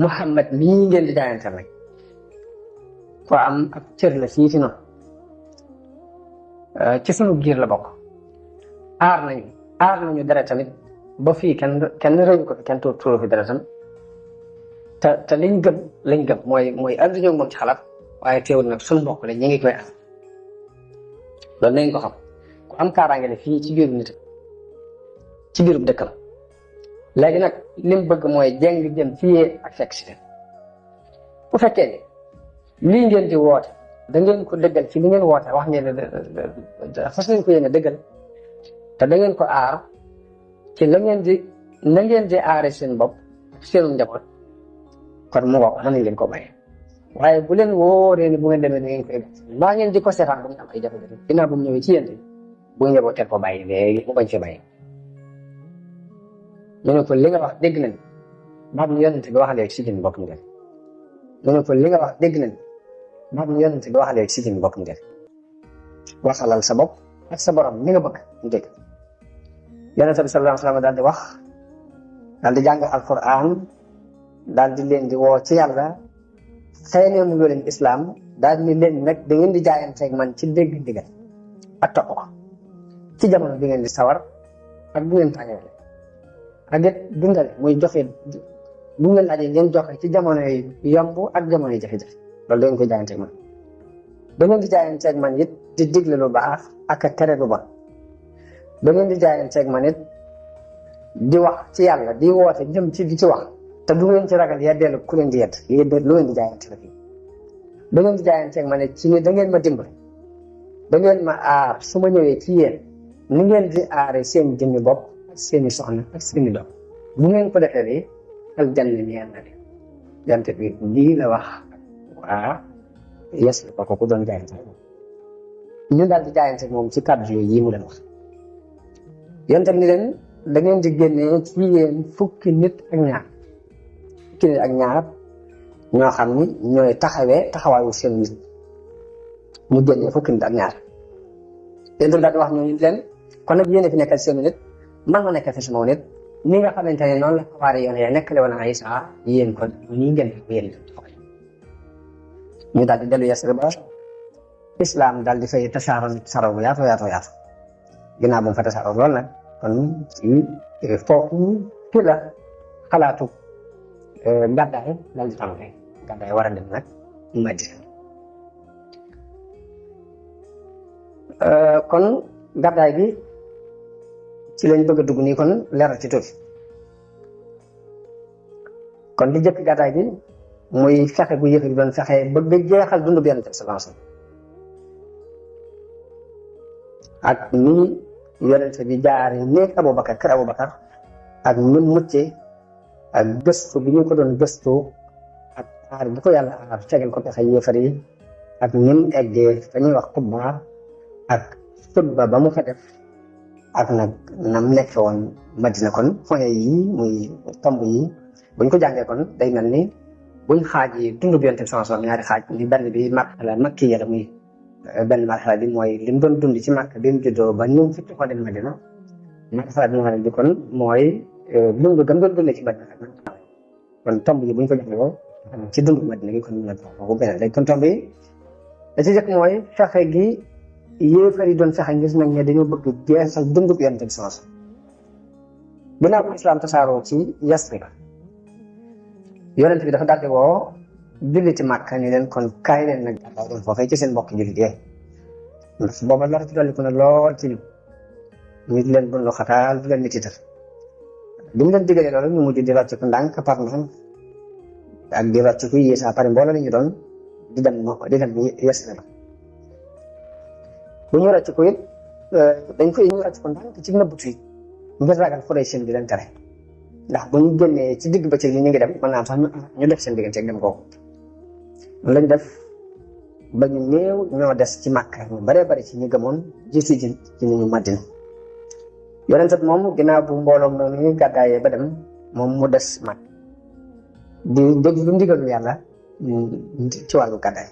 Muhammad mii ngeen di jaayante rek ko am ab cër la fii fi noonu ci sunu giir la bokk aar nañu dara tamit ba fii kenn rëyu ko fi kenn tuuru fi dara tam te liñ gëm mooy ànduñu moom ci xalaat waaye teewul nag suñu mbokk la ñu ngi koy am loolu nañ ko xam ku am kaaraange la fii ci biiru nit ci biiru dëkkam léegi nag lim bëgg mooy jeng jëm fii ak fekk si bu fekkee ne lii ngeen di woote da ngeen ko dëggal ci li ngeen woote wax ngeen ne fas nañ ko yéene dëggal te da ngeen ko aar ci la ngeen di aare seen bopp seenu njaboot kon mu wax mën nañ leen ko bàyyi waaye bu leen wóoree ni bu ngeen demee da ngeen koy mbaa ngeen di ko seetaan ba ngeen am ay jafe-jafe ginnaaw bu mu ñëwee ci yéen bu ngeen njaboot teel ko bàyyi léegi mu bañ fi bàyyi ñu ne ko li nga wax dégg nañ mbaa mu yonent bi wax léegi si jëm bopp ñu def ñu ne ko li nga wax dégg nañ mbaa mu yonent bi wax léegi si jëm bopp ñu def waxalal sa bopp ak sa borom li nga bëgg ñu dégg yonent bi sallallahu alayhi wa sallam daal di wax daal di jàng alquran daal di leen di woo ci yàlla xëy na mu leen islam daal di leen nag da ngeen di jaayanteeg man ci dégg ndigal ak topp ko ci jamono bi ngeen di sawar ak bu ngeen tàngee ak it dundale muy joxe bu ngeen laajee ngeen joxe ci jamono yi yomb ak jamono yi jafe-jafe loolu da ngeen koy jaayanteeg man da ngeen di jaayanteeg man it di digle lu baax ak a tere lu bon da ngeen di jaayanteeg man it di wax ci yàlla di woote jëm ci di ci wax te du ngeen ci ragal yeddeelu ku leen di yedd lu ngeen di jaayante la fii da ngeen di jaayanteeg man it ci ni da ngeen ma dimbali da ngeen ma aar su ma ñëwee ci yéen ni ngeen di aare seen jëmmi bopp ak seeni soxna ak seeni doom bu ngeen ko defee bi aljanna ñeel na di jante bi lii la wax waa yes ko ku doon jaayante ñu daal di jaayante moom ci kàddu yooyu yi mu leen wax yonte ni leen da ngeen di génnee ci yéen fukki nit ak ñaar ñoo xam ni ñooy taxawaayu seen nit ñu génnee fukki nit ak ñaar yonte daal di wax ñooñu leen kon nag yéen a fi nekkal seen nit man ma nekkal fi sama nit ni nga xamante ne noonu la xabaare yoon ya nekkale woon Isa yéen kon ñi ngeen yéen ñu daal di dellu Yasrib ba islam daal di fay tasaaroo bu yaatu ginnaaw bu mu fa tasaaroo lool nag kon foofu ci la xalaatu gàddaay daal di tàmbale gàddaay war a dem nag Madina kon gàddaay bi ci lañ bëgg a dugg nii kon leeral ci tuuti kon li jëkk gàddaay bi muy fexe gu yëf yi doon fexe bëgg jeexal dundu Yonent bi sallallahu alayhi wasallam ak ni Yonent bi jaar néeg Abubakar kër Abubakar ak ni mucce ak gëstu bi ñu ko doon gëstu ak aar bi ko yàlla aar tegal ko pexe yéefar yi ak ni mu eggee dañuy wax Quba ak xutba ba mu fa def ak nag nam nekk woon Madina kon point yi muy tomb yi buñ ko jàngee kon day mel ni buñ xaaj yi dundu bi Yonent bi sallallahu alayhi wasallam ñaari xaaj ni benn bi marxala makkiya la muy benn marxala bi mooy li mu doon dund ci Makka bi mu juddoo ba ñëw fi ko dem Madina marxala bi nga xam ne kon mooy dund gam doon dundee ci Madina kon tomb yi buñ ko jàngee ci dundu Madina gi kon mën na ko benn léegi kon tomb yi da ci jëkk mooy fexe gi yéefar yi doon fexe ngis nag ne dañoo bëgg jeexal dundu bi Yonent bi sallallahu alayhi wasallam ginnaaw ko islam tasaaroo ci Yasrib Yonent bi dafa daldi woo julliti Màkka ni leen kon kaay leen nag gàddaay doon foofee ci seen mbokk jullit yee ndax booba lor ci dolli ko na lool ci ñu di leen bundu xataal di leen mitital bi mu leen digalee loolu ñu mujj di rocc ko ndànk par ndànk ak di rocc ko yéesa pare mbooloo la ñu doon di dem Yasrib bu ñu rocc ko it dañ koy ñu rocc ko ndànk ci nëbbutu yi ngir ragal Quraysh di leen tere ndax bu ñu génnee ci digg bëccëg yi ñu ngi dem mën naa am sax ñu def seen diggante ak dem kooku lañ def ba ñu néew ñoo des ci Makka ñu baree bari ci ñu gëmoon jiitu ji ci ñu Madina Yonent bi moom ginnaaw bu mbooloo moom ñu gàddaayee ba dem moom mu des Makka di déglu ndigalu yàlla ci wàllu gàddaay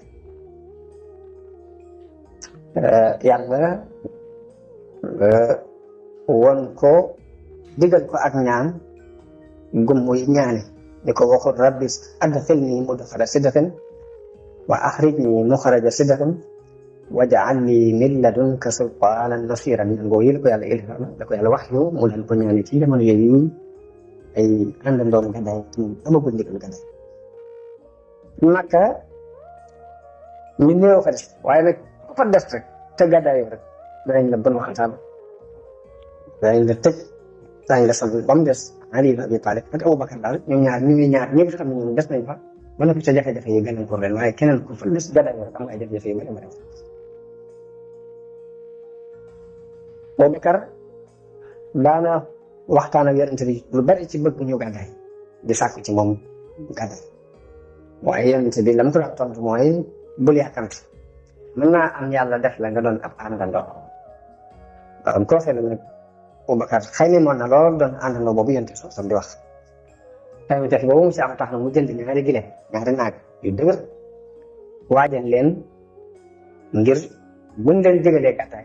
yàlla won ko digal ko ak ñaan gum muy ñaani ni ko waxul rabbi adxilni mudxala sidqin wa axrijni muxraja sidqin waj'alni min ladunka sultaanan nasiran ñaan ngoo yi la ko yàlla ilham la ko yàlla wax yu mu dal ko ñaani ci jamono yooyu ay àndandoom gàddaay moom amagul ndigal gàddaay Makka ñu néew fa des waaye nag fa des rek te gàddaay rek danañ la bon waxtaan danañ la tëj danañ la sant ba mu des Ali ibn Abi Talib ak Abubakar daal ñoom ñaar ñi nga xam ne ñoom des nañ fa ba noppi sa jafe-jafe yi gën a ko ren waaye keneen ku fa des gàddaay rek am nga ay jafe-jafe yu bëri bëri Abubakar daana waxtaan ak yonent bi lu bari ci bëgg ñu gàddaay di sàkku ci moom gàddaay waaye yonent bi lam ko daan tontu mooy bul yàkkamti mën naa am yàlla def la nga doon ab àndandoo waaw koo xëy na nag Abubakar xëy na moon na lool doon àndandoo boobu yonent bi sam di wax xëy na def boobu mu si am tax na mu jënd ñaari gileem ñaari naag yu dëgër waajal leen ngir buñ leen jëgalee gàddaay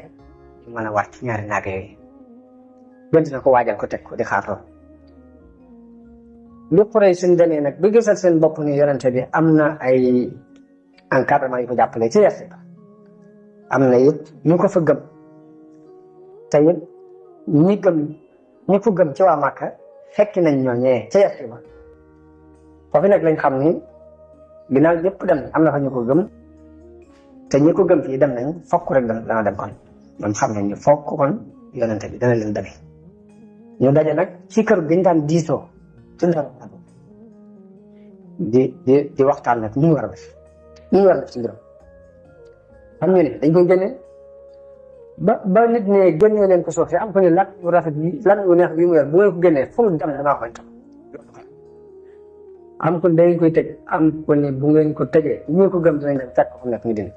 ñu mën a wàcc ñaari naag yooyu jënd na ko waajal ko teg ko di xaar lool lu Quraysh suñ demee nag bi gisal seen bopp ni yonente bi am na ay encadrement yu ko jàppale ci Yasrib am na it ñu ko fa gëm te it ñi ko gëm ci waa Màkka fekki nañ ñooñee ca Yasrib foofu nag lañ xam ni ginnaaw ñëpp dem am na fa ñu ko gëm te ñi ko gëm fii dem nañ fokk rek dana dem kon ñoom xam nañ ñu fokk kon yonente bi dana leen demee ñu daje nag ci kër gi ñu daan diisoo ci ndar di waxtaan nag ñu war a def ci mbiram xam nga ne dañ koy génne ba nit ne génnee leen ko suuf am ko ne lan yu rafet bi lan yu neex bi mu yor bu ngeen ko génnee fu mu dem danaa koy tam am ko dañ koy tëj am ko ne bu ngeen ko tëjee ñu ko gëm dinañ dem fekk ko nekk ñu dindi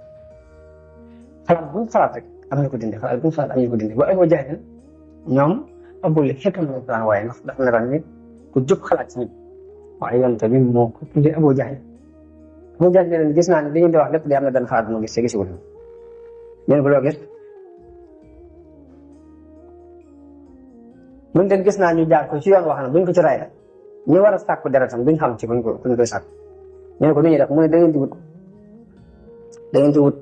xalaat buñ xalaat rek am na ko dindi xalaat buñ xalaat am na ko dindi ba Abu Jahl ñoom abul xetam la daan waaye ndax dafa ne ran ni ku jub xalaat ci nit waaye yonte bi moo ko tuddee Abu Jahl ne leen gis naa ne li ngeen di wax lépp di am na benn xalaat bu ma gis te gisiwul ñeen ko loo gis mun den gis naa ñu jaar ko ci yoon wax na buñ ko ci ray ñu war a sàkku deretam duñ xam ci buñ koy sàkku ñeen ko lu ñuy def mu ne da ngeen di wut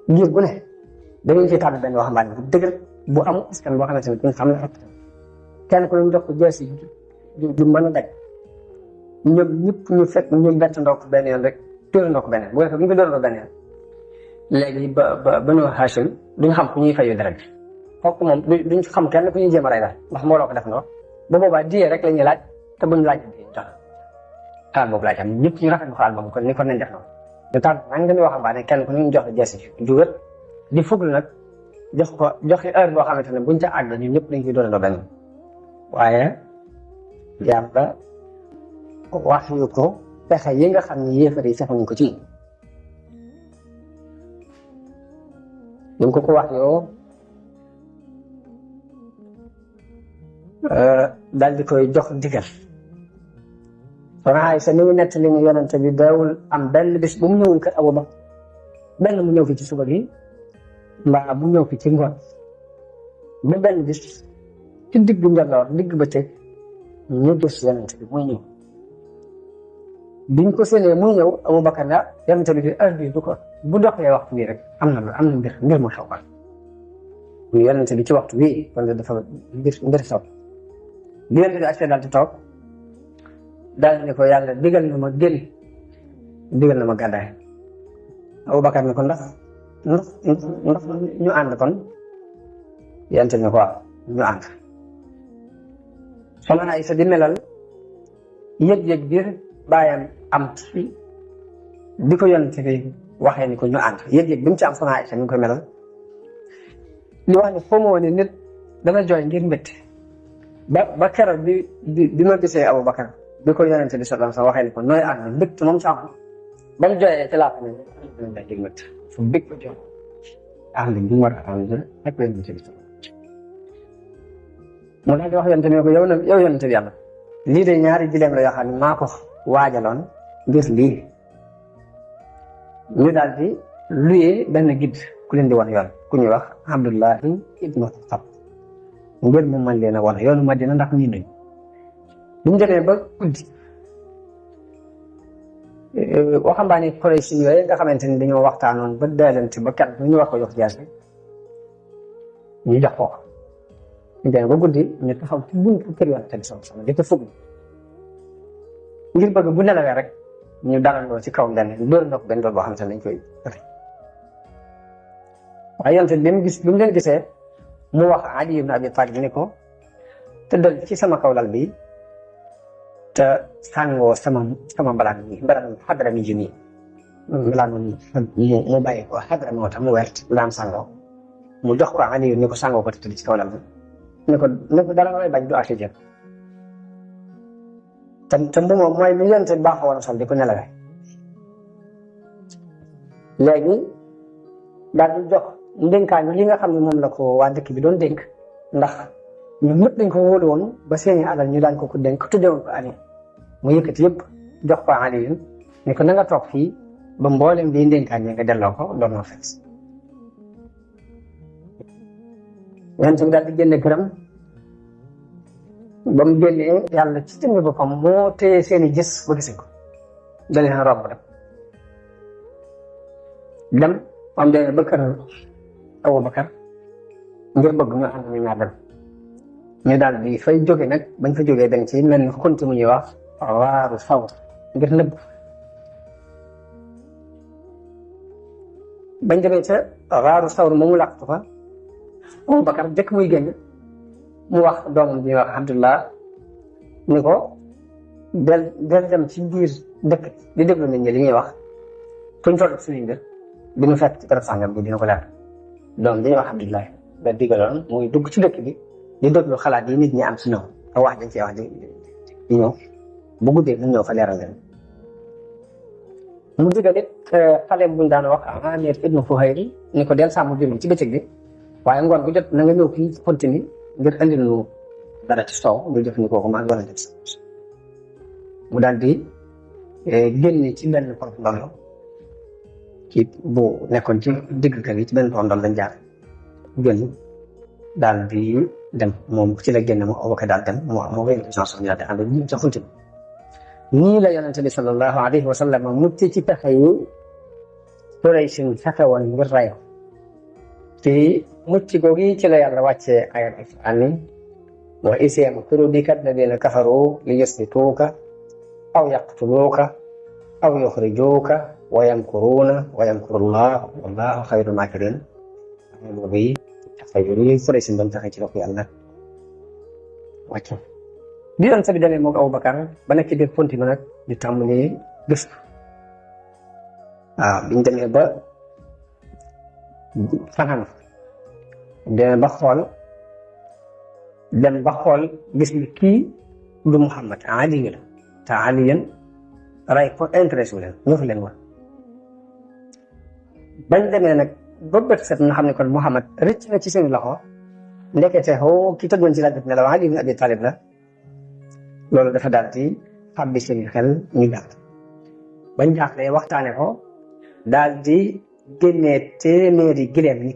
ngir bu ne da ngeen ci tànn benn waxambaane bu dëgër bu am askan boo xamante ne duñ xam ne kenn ku ñu jox ko jeesi ju mën a daj ñoom ñëpp ñu fekk ñu bett ndokk benn yoon rek tóor ndokk benn yoon bu ñu ko dóorandoo benn yoon léegi ba ñu Hashim duñ xam ku ñuy fayu dara bi fokk moom duñ xam kenn ku ñuy jéem a rey daal ndax mbooloo ko def ndoo ba boobaa diyee rek la ñuy laaj te buñ laaj jox xalaat boobu laaj am ñëpp ñu rafetlu xalaat boobu kon ni kon nañ def noonu ñu tànn nag dañuy waxambaane kenn ku ñu jox la jeesi ju wér di fuglu nag joxe heure boo xamante ne buñ ca àgg ñun ñëpp dañ koy dóorandoo benn waaye yàlla wax yu ko pexe yi nga xam ne yéefar yi fexe nañ ko ci ñu ko wax yoo daal di koy jox digal soxna Aysa ni mu nett li ñu yonente bi daawul am benn bis bu mu ñëwul kër Abu Bakar benn mu ñëw fi ci suba gi mbaa bu ñëw fi ci ngoon ba benn bis ci digg njaloor digg bëccëg ñu gis yonente bi muy ñëw biñ ko séenee muy ñëw Abu Bakar na yonente bi heure bi du ko bu doxee waxtu bii rek am na mbir mu xew kon ñu yonente bi ci waxtu bii kon dafa mbir xew bi yonente bi ak daal di toog daal ne ko yàlla digal na ma génn digal na ma gàddaay Abu Bakar ne ko ndax ñu ànd kon yonente bi ne ko waaw ñu ànd soxna Aysa di melal yëg-yëg biir bàyyam am ci di ko yonente bi waxee ni ko ñu ànd yëg-yëg bi mu ci am soxna Aysa ñu ngi koy melal li wax ne foo ma woon nit dana jooy ngir mbétti ba keroog bi ma gisee Abu Bakar bi ko yonente bi sallallahu alayhi wasallam waxee ni ko nooy ànd mbégte moom ci am ba mu jooyee ci laa ko ne day dégg mbégte fu bég ko jox ànd bi mu war a ànd ak yonente bi mu daal di wax yonente bi ko yow yonente bi yàlla lii de ñaari jileem la yoo xam ne maa ko waajaloon ngir lii ñu daal di luyee benn guide ku leen di wan yoon ku ñuy wax Abdullahi ibnu Xab ngir mu mën leen a wan yoonu Madina ndax ñii nañ bu ñu demee ba guddi waxambaane Quraysh yooyu nga xamante ni dañoo waxtaanoon ba daalante ba kenn ñu wax ko jox jaas bi ñu jox ko ñu demee ba guddi ñu taxaw ci buntu kër yoon tamit sama di ko fugg ngir bëgg bu nelawee rek ñu dalandoo ci kaw benn dóor na ko benn dool boo xam ne dañ koy rey waaye yonte bi mu leen gisee mu wax Ali ibn Abi Talib ni ko tëddal ci sama kaw lal bi te sàngoo sama mbalaan xadra mi ji nii mbalaan mu bàyyi ko xadra moo tax mu wert laan sàngoo mu jox ko Ali ni ko sàngoo ko te tëdd ci kaw lal bi ne ko dara lay bañ du àgg jëm te bu moom mooy li yonent bi baaxoo woon a sol di ko nelawee léegi daal di jox ndénkaan li nga xam ne moom la ko waa dëkk bi doon dénk ndax ñun ñëpp dañ ko wóolu woon ba seeni alal ñu daan ko dénk tuddewoon ko Ali mu yëkkati yëpp jox ko Ali ne ko na nga toog fii ba mboolem di ndénkaan yi nga delloo ko doon na fekk yonent bi daal di génne këram ba mu génnee yàlla ci jëmmi boppam moo téye seeni gis ba gise ko da leen romb dem am demee ba kër Abubakar ngir bëgg ñu ànd ñu ñaar dem ñu daal di fay jóge nag bañ fa jógee dañ ci mel ni xunti mu ñuy wax waaru faw ngir nëbb bañ demee ca waaru sawr moomu làqtu fa Abubakar jëkk muy génn mu wax doomam bi ñuy wax Abdullah ni ko del dem ci biir dëkk di déglu nit ñi li ñuy wax fuñ toll suñu mbir bi ñu fekk ci barab sàngam bi dina ko leer doom bi ñuy wax Abdullah da digaloon muy dugg ci dëkk bi di déglu xalaat yi nit ñi am ci ñoom ak wax dañ cee wax di ñëw bu guddee ñu ñëw fa leeral leen mu digal it xale buñ daan wax Amir ibnu Fuhayri ni ko del sàmm jur gi ci bëccëg bi waaye ngoon bu jot na nga ñëw fii ci continue ngir andil nu dara ci soow ñu jëfandikoo ko maa ngi doon mu daal di génne ci benn porte ndolo ci bu nekkoon ci digg kër yi ci benn porte ndolo lañ jaar génn daal di dem moom ci la génn mu Abubakar daal dem moo wéy chanson daal di ànd ñu ca xunti nii la yonente bi sallallahu alayhi wa sallam mucc ci pexe yi Quraysh fexe woon ngir rayo te mucc googu ci la yàlla wàccee ayat alquran wa iz yamkuru bika alladina kafaru li yusbituuka aw yaqtuluuka aw yuxrijuuka wa yamkuruuna wa yamkuru llah wallahu xayrul maakirin boobu yi fexe yooyu Quraysh doon fexe ci la ko yàlla wàcce bi yoon sa bi demee moom Abubakar ba nekk ci biir ponti ma nag di tàmbali gëstu waaw biñ demee ba fanaan dem ba xool gis ni kii du Muhammad Ali la te Ali yéen ray ko intéressé wu leen ñëfu leen woon bañ demee nag ba bët set nga xam ne kon Muhammad rëcc na ci seen loxo ndekete xoo ki tëddoon ci laaj bi ne la Ali ibn Abi Talib la loolu dafa daal di xàbbi seen xel ñu jàpp bañ jàppee waxtaane ko daal di génnee téeméeri gileem yi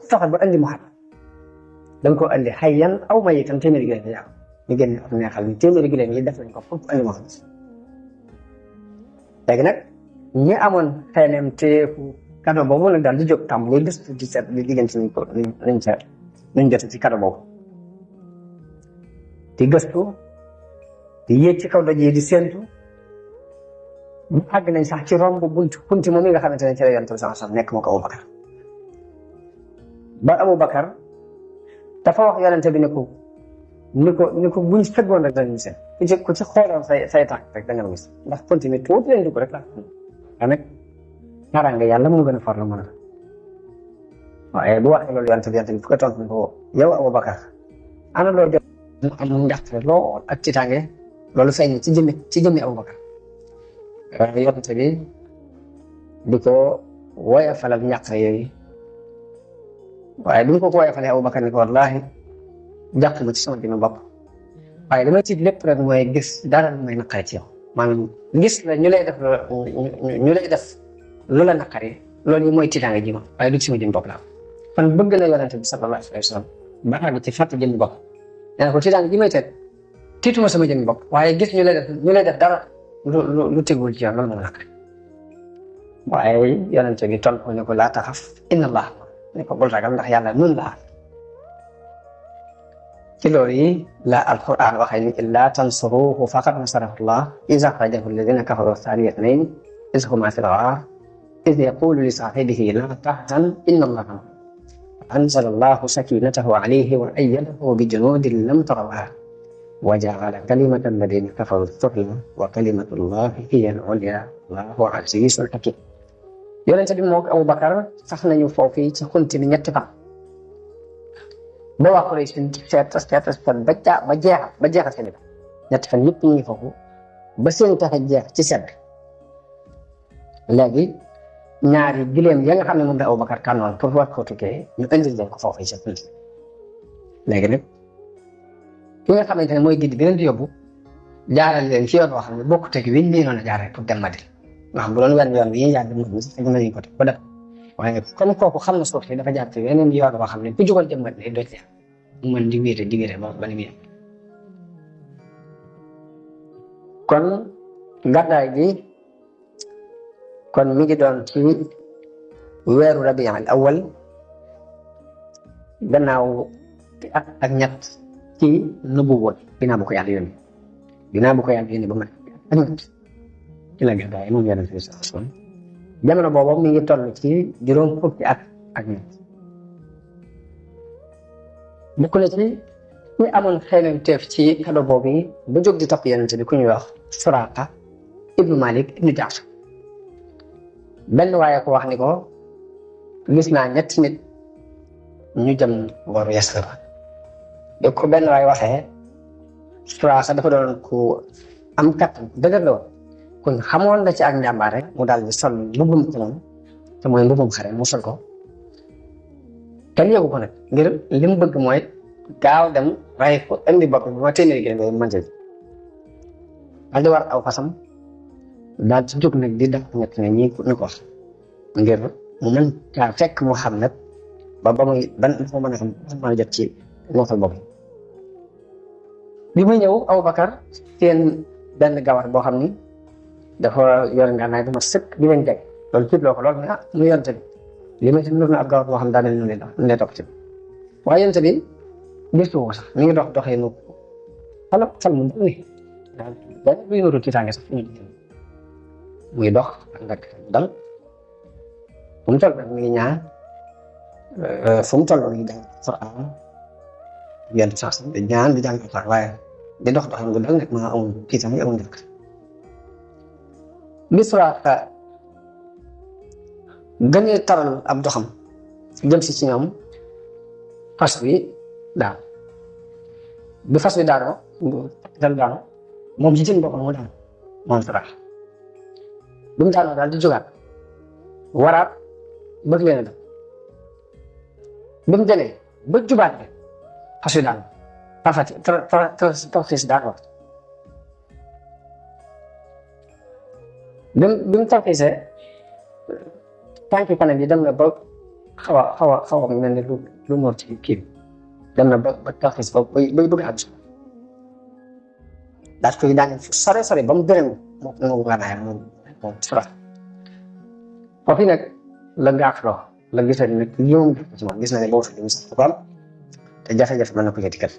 fexe ba andi Muhammad da nga ko andi xayyan aw mayitan téeméeri gileem yi yàqu ñu génne am neexal ni téeméeri gileem yi def nañ ko foofu andi Muhammad léegi nag ñi amoon xeeneem teeku cadeau boobu nag daal di jóg tam muy gëstu di seet di diggante nañ ko nañ jot ci cadeau boobu di gëstu di yéeg ci kaw doj yi di séentu bu àgg nañ sax ci romb bunti moom mi nga xamante ne ci la Yonent bi sallallahu alayhi wasallam nekk moo ko Abubakar ba Abubakar dafa wax Yonent bi ni ko buñ feggoon rek dañu seen ku ci xooloon say tànk rek da nga gis ndax bunti mi tuuti leen dugg rek la waaye nag naaraange yàlla mu gën a farlu mën a waaye bu waxee loolu Yonent bi fu ko tontu ko yow Abubakar ana loo jot mu am njàqare lool ak ci tànge loolu feeñ ci jëmmi Abubakar Yonent bi di ko woyofalal njàqare yooyu waaye bi mu ko woyofalee Abubakar ni ko wallaahi jàq ma ci sama jëmmi bopp waaye li ma ci lépp rek mooy gis dara lu may naqare ci yow maanaam gis la ñu lay def lu la naqare loolu yi mooy tiitaange ji ma waaye du ci sama jëmmi bopp la kon bëgg na Yonent bi sallallahu alayhi wa sallam ba àgg ci fàtte jëmmi bopp nee na ko tiitaange ji may teg tiituma sama jëmmi bopp waaye gis ñu lay def dara lu tegul ci yoon loolu moo naqare waaye Yonent bi tontu ne ko laa taxaf inna allah ne ko bul ragal ndax yàlla nun la ci loolu yi la alquran waxee ni illaa tansuruhu faqad nasarahu llah iz axrajahu alladina kafaru thaniya ithnayn iz huma fi lgaar iz yaqulu li saahibihi laa tahzan inna allaha anzala allahu sakinatahu alayhi wa ayyadahu bi junudin lam tarawha wa ja'ala kalimata alladina kafaru sufla wa kalimatu llahi hiya al-ulya wallahu azizun hakim Yonent bi moog Abubakar sax nañu foofu ci xunti bi ñetti fan ba waa Quraysh seet ba jeexal seen i ñetti fan yëpp ñu ngi foofu ba seen pexe jeex ci sedd léegi ñaari gileem ya nga xam ne moom la Abubakar tànnoon pour war koo tukkee ñu indil leen ko foofu yi sa léegi nag ki nga xamante ne mooy gindi bi leen di yóbbu jaaral leen ci yoon boo xam ne bokkut ak wiñ bii noonu a jaaree pour dem Madina nga xam bu doon wenn yoon bi ñuy jaar dem Madina sax mën nañu ko def ba dem waaye comme kooku xam na suuf si dafa jaar ci weneen yoon boo xam ne ku jógoon dem Madina doo ci mu mën di wéete ba ni muy kon gàddaay gi kon mi ngi doon ci weeru Rabi al awal gannaaw at ak ñett ci nubuwwa ginnaaw bu ko yàlla yónni ba mat ak ñett ci la gàddaay moom Yonent bi sallallahu alayhi wa sallam jamono boobu mi ngi toll ci juróom fukki at ak ñett bokk na ci ñi amoon xeeleen teef ci kado boobu yi ba jóg di topp Yonent bi ku ñuy wax Suraaqa ibnu Malik ibnu Jaafar benn waaye ko wax ni ko gis naa ñetti nit ñu jëm booru Yasrib ba ko benn waaye waxee Suraaqa dafa doon ku am kattan dëgër la woon kon xamoon na ci ak njàmbaar rek mu daal di sol mbubbum koŋ te mooy mbubbum xare mu sol ko kenn yëgu ko nag ngir li mu bëgg mooy gaaw dem ray ko indi bopp bi ma téeméeri gi ngay mën daal di war aw fasam daal ci jóg nag di def ñett ne ñi ñu ko wax ngir mu mën caa fekk Muhammad ba muy ban foo mën a jot ci moofal boobu bi muy ñëw Abubakar seen benn gawar boo xam ni dafa yor ngànnaay bu ma sëkk di leen jeg loolu tiitloo ko loolu ne mu yonte bi li ma ci nur na ab gawar boo xam daa mel ni nu lay topp ci waaye yonte bi gisu ko sax mi ngi doxee nu xal mu ni daal luy nuru tiitaange sax muy dox ak dal fu mu toll mi ngi ñaan fu mu toll mi ngi jàng Alxuraan yenn sax di ñaan di jàng Alxuraan waaye di dox gu dal nag maa amul tiitaange amul njëkk bi Suraaqa gën a taral ab doxam jëm si ci ñoom fas wi daal bi fas wi daanoo moom ci jën boppam moo daan moom Suraaqa bi mu daanoo daal di jógaat waraat bëgg leen a dem bi mu demee ba jubaat bi fas wi daanoo parfati tawxiis daanoo bi mu tarxiisee tànki kanam yi dem na ba xaw a mel ni lu noor ci kii bi dem na ba tarxiis ba bëgg a àgg daal koy daane fu sore ba mu gërëm moom gànnaayam moom Suraaqa foofu nag la gaaxloo la gisal nag yow ci moom gis na ne boo fi dem sax ko am te jafe-jafe mën na ko yëti kat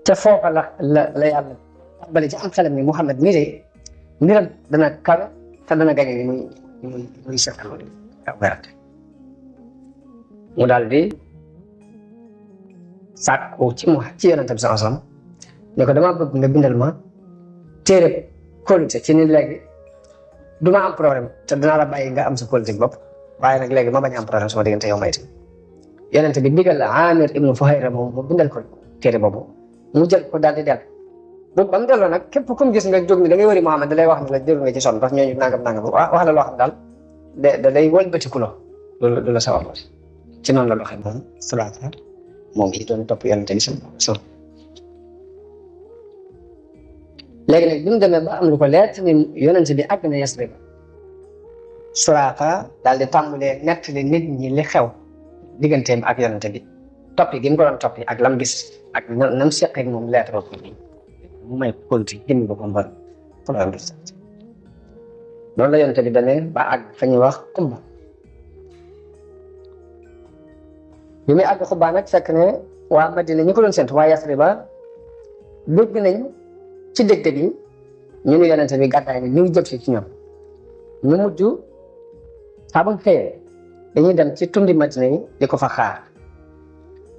te foofa la yàlla tàmbali ci am xelam ni Muhammad mii de mbiram dana kawe te dana gañe ni muy seetal ak werante mu daal di sàkku ci Yonent bi sallallahu alayhi wasallam ne ko dama bëgg nga bindal ma téere kóolute ci ni léegi du ma am problème te dinaa la bàyyi nga am sa politique bopp waaye nag léegi ma bañ a am problème sama diggante yow mayti Yonent bi digal Aamir ibnu Fuhayra moom mu bindal ko téere boobu mu jël ko daal di dellu ba mu delloo nag képp ku mu gis nga jóg ni da ngay wëri Muhammad da lay wax ne la jël nga ci sonn ndax ñooñu nangam wax la loo xam daal da day wëlbatiku loolu la sawar ci noonu la doxee moom Suraaqa moom yi doon topp Yonent bi sallallahu alayhi wasallam léegi nag bi mu demee ba am lu ko leer ni Yonent bi àgg na Yasrib Suraaqa daal di tàmbalee nettali nit ñi li xew digganteem ak Yonent bi toppi gi mu ko doon toppi ak lam gis ak nam seqeeg moom lettre ko mu may politique jëmmi boppam ba problème bi loolu la Yonent bi demee ba àgg fa ñuy wax Quba bi muy àgg Quba nag fekk ne waa Madina ñi ko doon séntu waa Yasriba dégg nañ ci dégg bi ñu ne Yonent bi gàddaay ne ñu ngi jëm si ci ñoom ñu mujj saa bu xëyee dañuy dem ci tundi Madina yi di ko fa xaar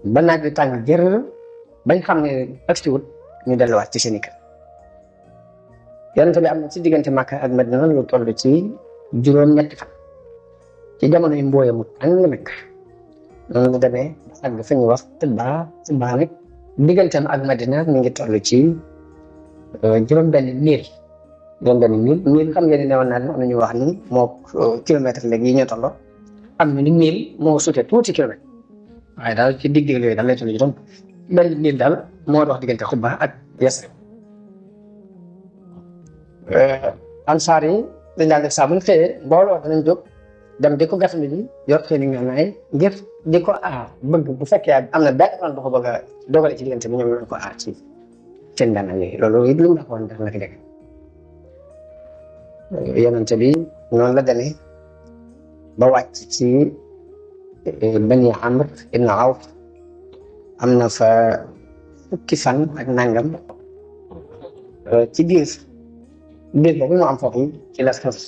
ba naaj bi tàng jër bañ xam ne agsi wut ñu delluwaat ci seen i kër Yonent bi am na ci diggante Makka ak Madina lu toll ci juróom-ñetti fan ci jamono yu mbooye mu tàng nag noonu mu demee àgg fi ñu wax Tibaa nag digganteem ak Madina mi ngi toll ci juróom-benn mil xam ngeen ne woon naa am nañu wax ni moo kilomètre léegi yi ñoo tolloo am ñu ni mil moo sute tuuti kilomètre waaye daal ci digg yooyu daal lay toll juróom benn mil daal moo dox diggante Xubba ak Yasrib ansaar yi dañ daan def saa bu ñu xëyee mbooloo danañ jóg dem di ko gàttandu ji yor seen i ngànnaay ngir di ko aar bëgg bu fekkee am na benn yoon bu ko bëgg a dogale ci diggante bi ñoom ñoo ko aar ci seen ngànnaay yooyu loolu it lu mu waxoon def na fi dëgg yonente bi noonu la demee ba wàcc ci Bani Amr ibn Awf am na fa fukki fan ak nangam ci biir boobu mu am foofu ci la sos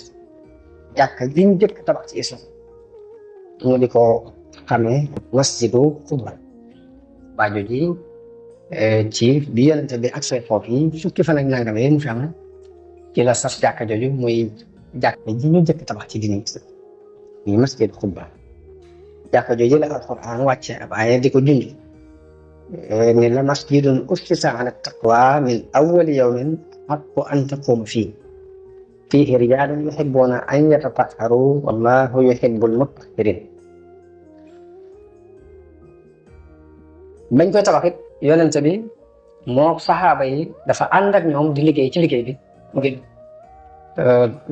jàkka ji ñu jëkk tabax ci islam ñu di ko xamee masjidu Quba baajo ji ci bi yonente bi ak say foofu yi fukki fan ak nangam yi mu fi am ci la sos jàkka jooju muy jàkka ji ñu jëkk tabax ci diine islam muy masjidu Quba jàkka jooju la alquran wàcce ab aaya di ko junj ni la masjidun ussisa ala taqwa min awwali yawmin haqqu an taquma fiihi rijaalun yuhibbuuna an yatatahharu wallahu yuhibbul mutahhirin bañ koy tabax it yonente bi moo saxaaba yi dafa ànd ak ñoom di liggéey ci liggéey bi ngir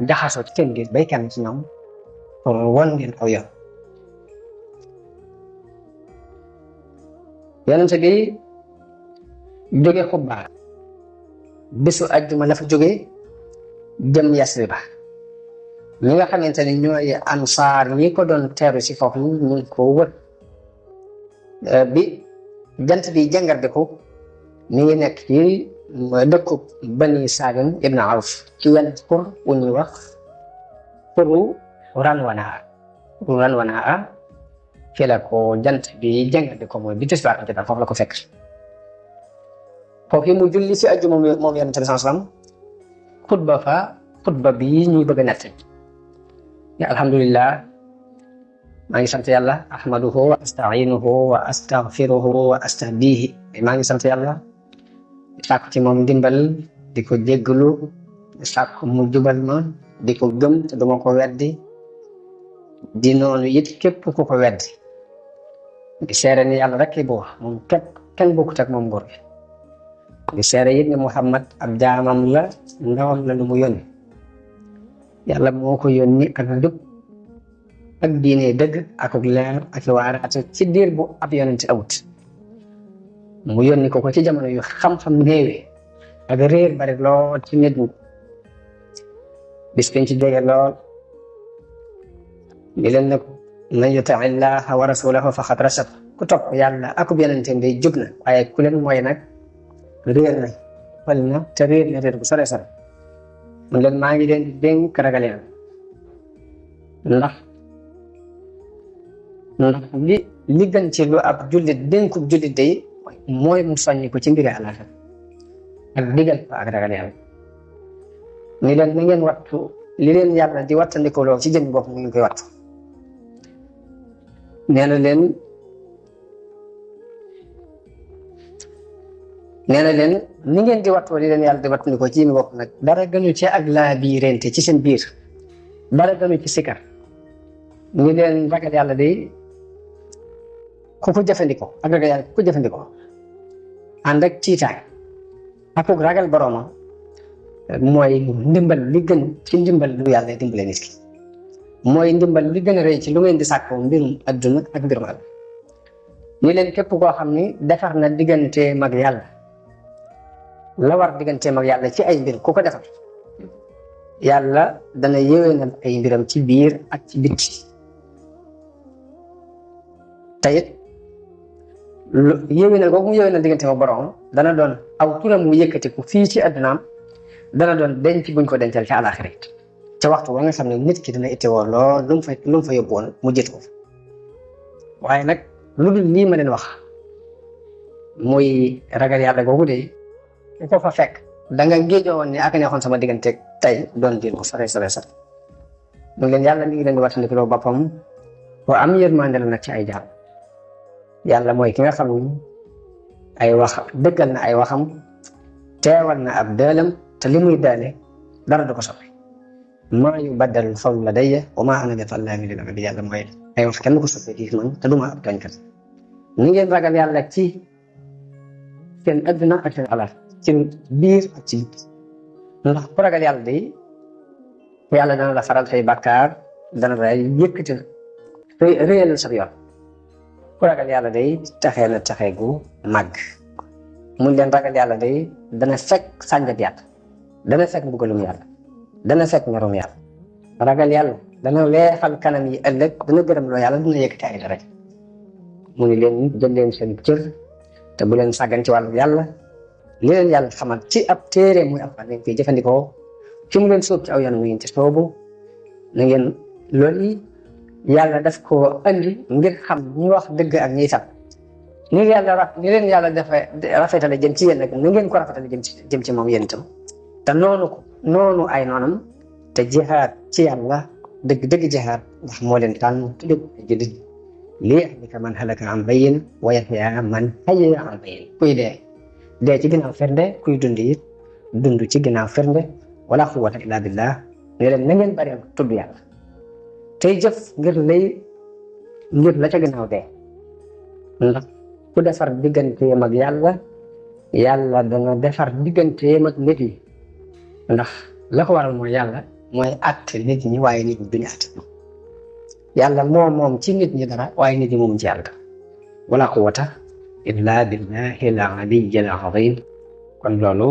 jaxasoo ci seen biir bay kenn ci ñoom pour wan leen aw yoon yonente bi jóge Xubba bisu àjjuma la fa jóge jëm Yasriba ñi nga xamante ne ñooy ansaar ñi ko doon teeru si foofu ñu ngi ko wër bi jant bi jàngar bi ko mi ngi nekk ci dëkku Bani Salim ibn Awf ci wenn pour wu ñuy wax puru Ranwanaa fi la ko jant bi jàngar bi ko mooy bi tisbaar ci daal foofu la ko fekk foofu mu julli si àjjuma moom yonent bi sallam xutba bi ñuy bëgg a nett alhamdulillah maa ngi sant yàlla ahmaduhu wa astainuhu wa astaghfiruhu wa astahdihi maa ngi sant yàlla di sàkku ci moom ndimbal di ko jéggalu di sàkku mu jubal ma di ko gëm te duma ko weddi di noonu it képp ku ko weddi di seere ni yàlla rek buur moom képp kenn bokkut ak moom buur di seere it ni Muhammad ab jaamam la ndawam la lu mu yónni yàlla moo ko yónni ak njub ak diine dëgg ak leer ak waaraate ci diir bu ab yonent awut mu yónni ko ci jamono yu xam-xam néewee ak réer bari lool ci nit ñi bis penc ci jege lool di leen ne ko man yuti illaha wa rasulahu faqad rashad ku topp yàlla akub yonenteem day jub na waaye ku leen mooy nag réer na fal na te réer bu sore sore mun leen maa ngi leen di dénk ragal yàlla ndax li gën ci lu ab jullit dénkub jullit day mooy mu soññi ko ci mbiri àllaaxira ak digal ko ak ragal yàlla ni leen na ngeen wattu li leen yàlla di wattandiko loo ci jëmmi bopp mu ngi koy wattu nee na leen ni ngeen di wattoo li leen yàlla di wattandiko ci jëmmi bopp nag dara gënu ci ak laa biirente ci seen biir dara gënu ci sikar ni leen ragal yàlla day ku ko jëfandikoo ak ragal yàlla ku ko jëfandikoo ànd ak tiitaay ak ragal boroomam mooy ndimbal li gën ci ndimbal lu yàlla dimbale nit ki mooy ndimbal li gën a rëy ci lu ngeen di sàkkoo mbirum adduna ak mbirum àll ni leen képp koo xam ni defar na diggante mag yàlla la war diggante mag yàlla ci ay mbir ku ko defar yàlla dana yéwénal ay mbiram ci biir ak ci bitti tayit lu yéwénal googu mu yéwénal diggante ma borom dana doon aw turam mu yëkkatiku fii ci addunaam dana doon denc buñ ko dencal ci àllaaxira it ca waxtu wa nga xam ne nit ki dana ittewoo lool lu mu fa yóbbu woon mu jiitu ko waaye nag lu dul lii ma leen wax muy ragal yàlla googu de ku ko fa fekk da nga géejoo woon ne ak neexoon sama diggante tey doon diir bu sore sore sore mu leen yàlla mi ngi leen di wattandikuloo boppam ku am yërmande la nag ci ay jaam. yàlla mooy ki nga xam ni ay wax dëggal na ay waxam, teewal na ab dëelam, te li muy daane dara du ko soppi. maa yubaddalul qawlu ladayya wa maa ana bi zallaamin lil abiid. yàlla mooy ay wax kenn ko soppi ci man te du ma ab tooñkat. ni ngeen ragal yàlla ci seen adduna ak seen alal, ci biir ak ci biti. ndax ku ragal yàlla day yàlla dana la faral say bàkkaar, dana la yëkkati réyal sa yoon. ku ragal yàlla day taxee na taxee gu màgg. mun leen ragal yàlla day dana fekk sànjat yàlla, dana fekk mbugalum yàlla, dana fekk merum yàlla. ragal yàlla dana weexal kanam yi ëllëg, dana gërëm loo yàlla, dana yëkkati ay daraja. mu ni leen jël leen seen cër te bu leen sàggan ci wàllu yàlla. li leen yàlla xamal ci ab téere muy Alxuraan ngeen koy jëfandikoo, fi mu leen sóob ci aw yoon mu ngeen ci soobu. na ngeen loolu yi yàlla daf koo andi ngir xam ñi wax dëgg ak ñiy sab. ni leen yàlla dafa rafetale jëm ci yéen nag, ni ngeen ko rafetale jëm ci moom yéen itam. te noonu ay noonam. te jihaad ci yàlla dëgg jihaad, ndax moo leen tànn tudde ko jullit. liyahlika man halaka an bayyin wa yahya man hayya an bayyin. kuy dee ci ginnaaw firnde, kuy dund it dund ci ginnaaw firnde. wala quwwata illa billah. ne leen na ngeen bari tudd yàlla tey jëf ngir la ca ginnaaw dee. ndax ku defar digganteem ak yàlla dana defar digganteem ak nit yi. ndax la ko waral mooy yàlla mooy àtte nit ñi, waaye nit ñi duñu àtte. yàlla moom ci nit ñi dara, waaye nit ñi moom ci yàlla. wala quwwata illa billahi al-aliyyil azim. kon loolu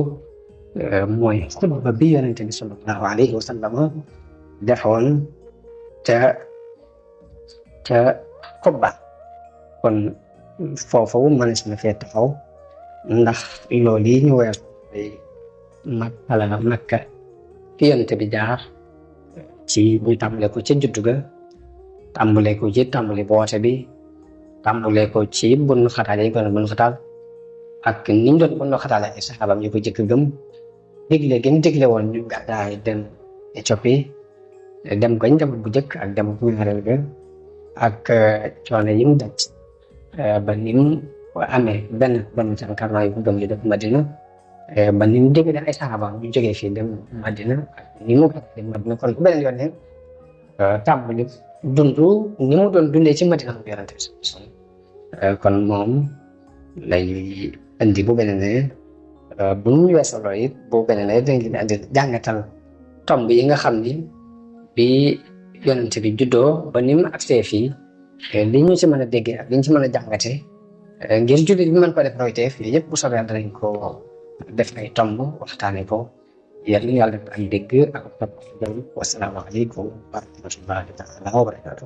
mooy xutba bi yonente bi sallallahu alayhi wa sallam defoon ca Quba. kon foofu mënees na fee taxaw, ndax loolu yi ñu weer Makka fi yonente bi jaar ci ñu tàmbale ko ca juddu ga, tàmbale ko ci tàmbali boote bi, tàmbale ko ci bunu xataal yi ko doon bunu xataal, ak niñ doon bunu xataal ay saxaabam ñu ko jëkk gëm. digle gi mu digle woon ñu gàddaay dem Éthiopie, dem gañ dem bu jëkk ak dem bu ñaareel ga, ak coono yi mu daj ba ni mu amee benn sànkarnaa yu gëm yu def Madina, ba ni mu digle ay saxaabam ñu jógee fii dem Madina, ak ni mu dem Madina. kon bu beneen yoon ne tàmbali dund ni mu doon dundee ci Madina mu yonente bi. kon moom lay indi bu beneen bu ñu weesoo loolu it bu beneen dañ leen andi jàngatal tomb yi nga xam ni bi yonente bi juddoo ba ni mu agsee fii, li ñu ci mën a déggee ak li ñu ci mën a jàngate ngir jullit bi mën ko def royteef. yooyu yëpp bu soobee danañ ko def ay tomb waxtaane ko. yàlla def ay dégg ak topp. wassalaamu aleykum wa rahmatullahi taala wa barakaatu.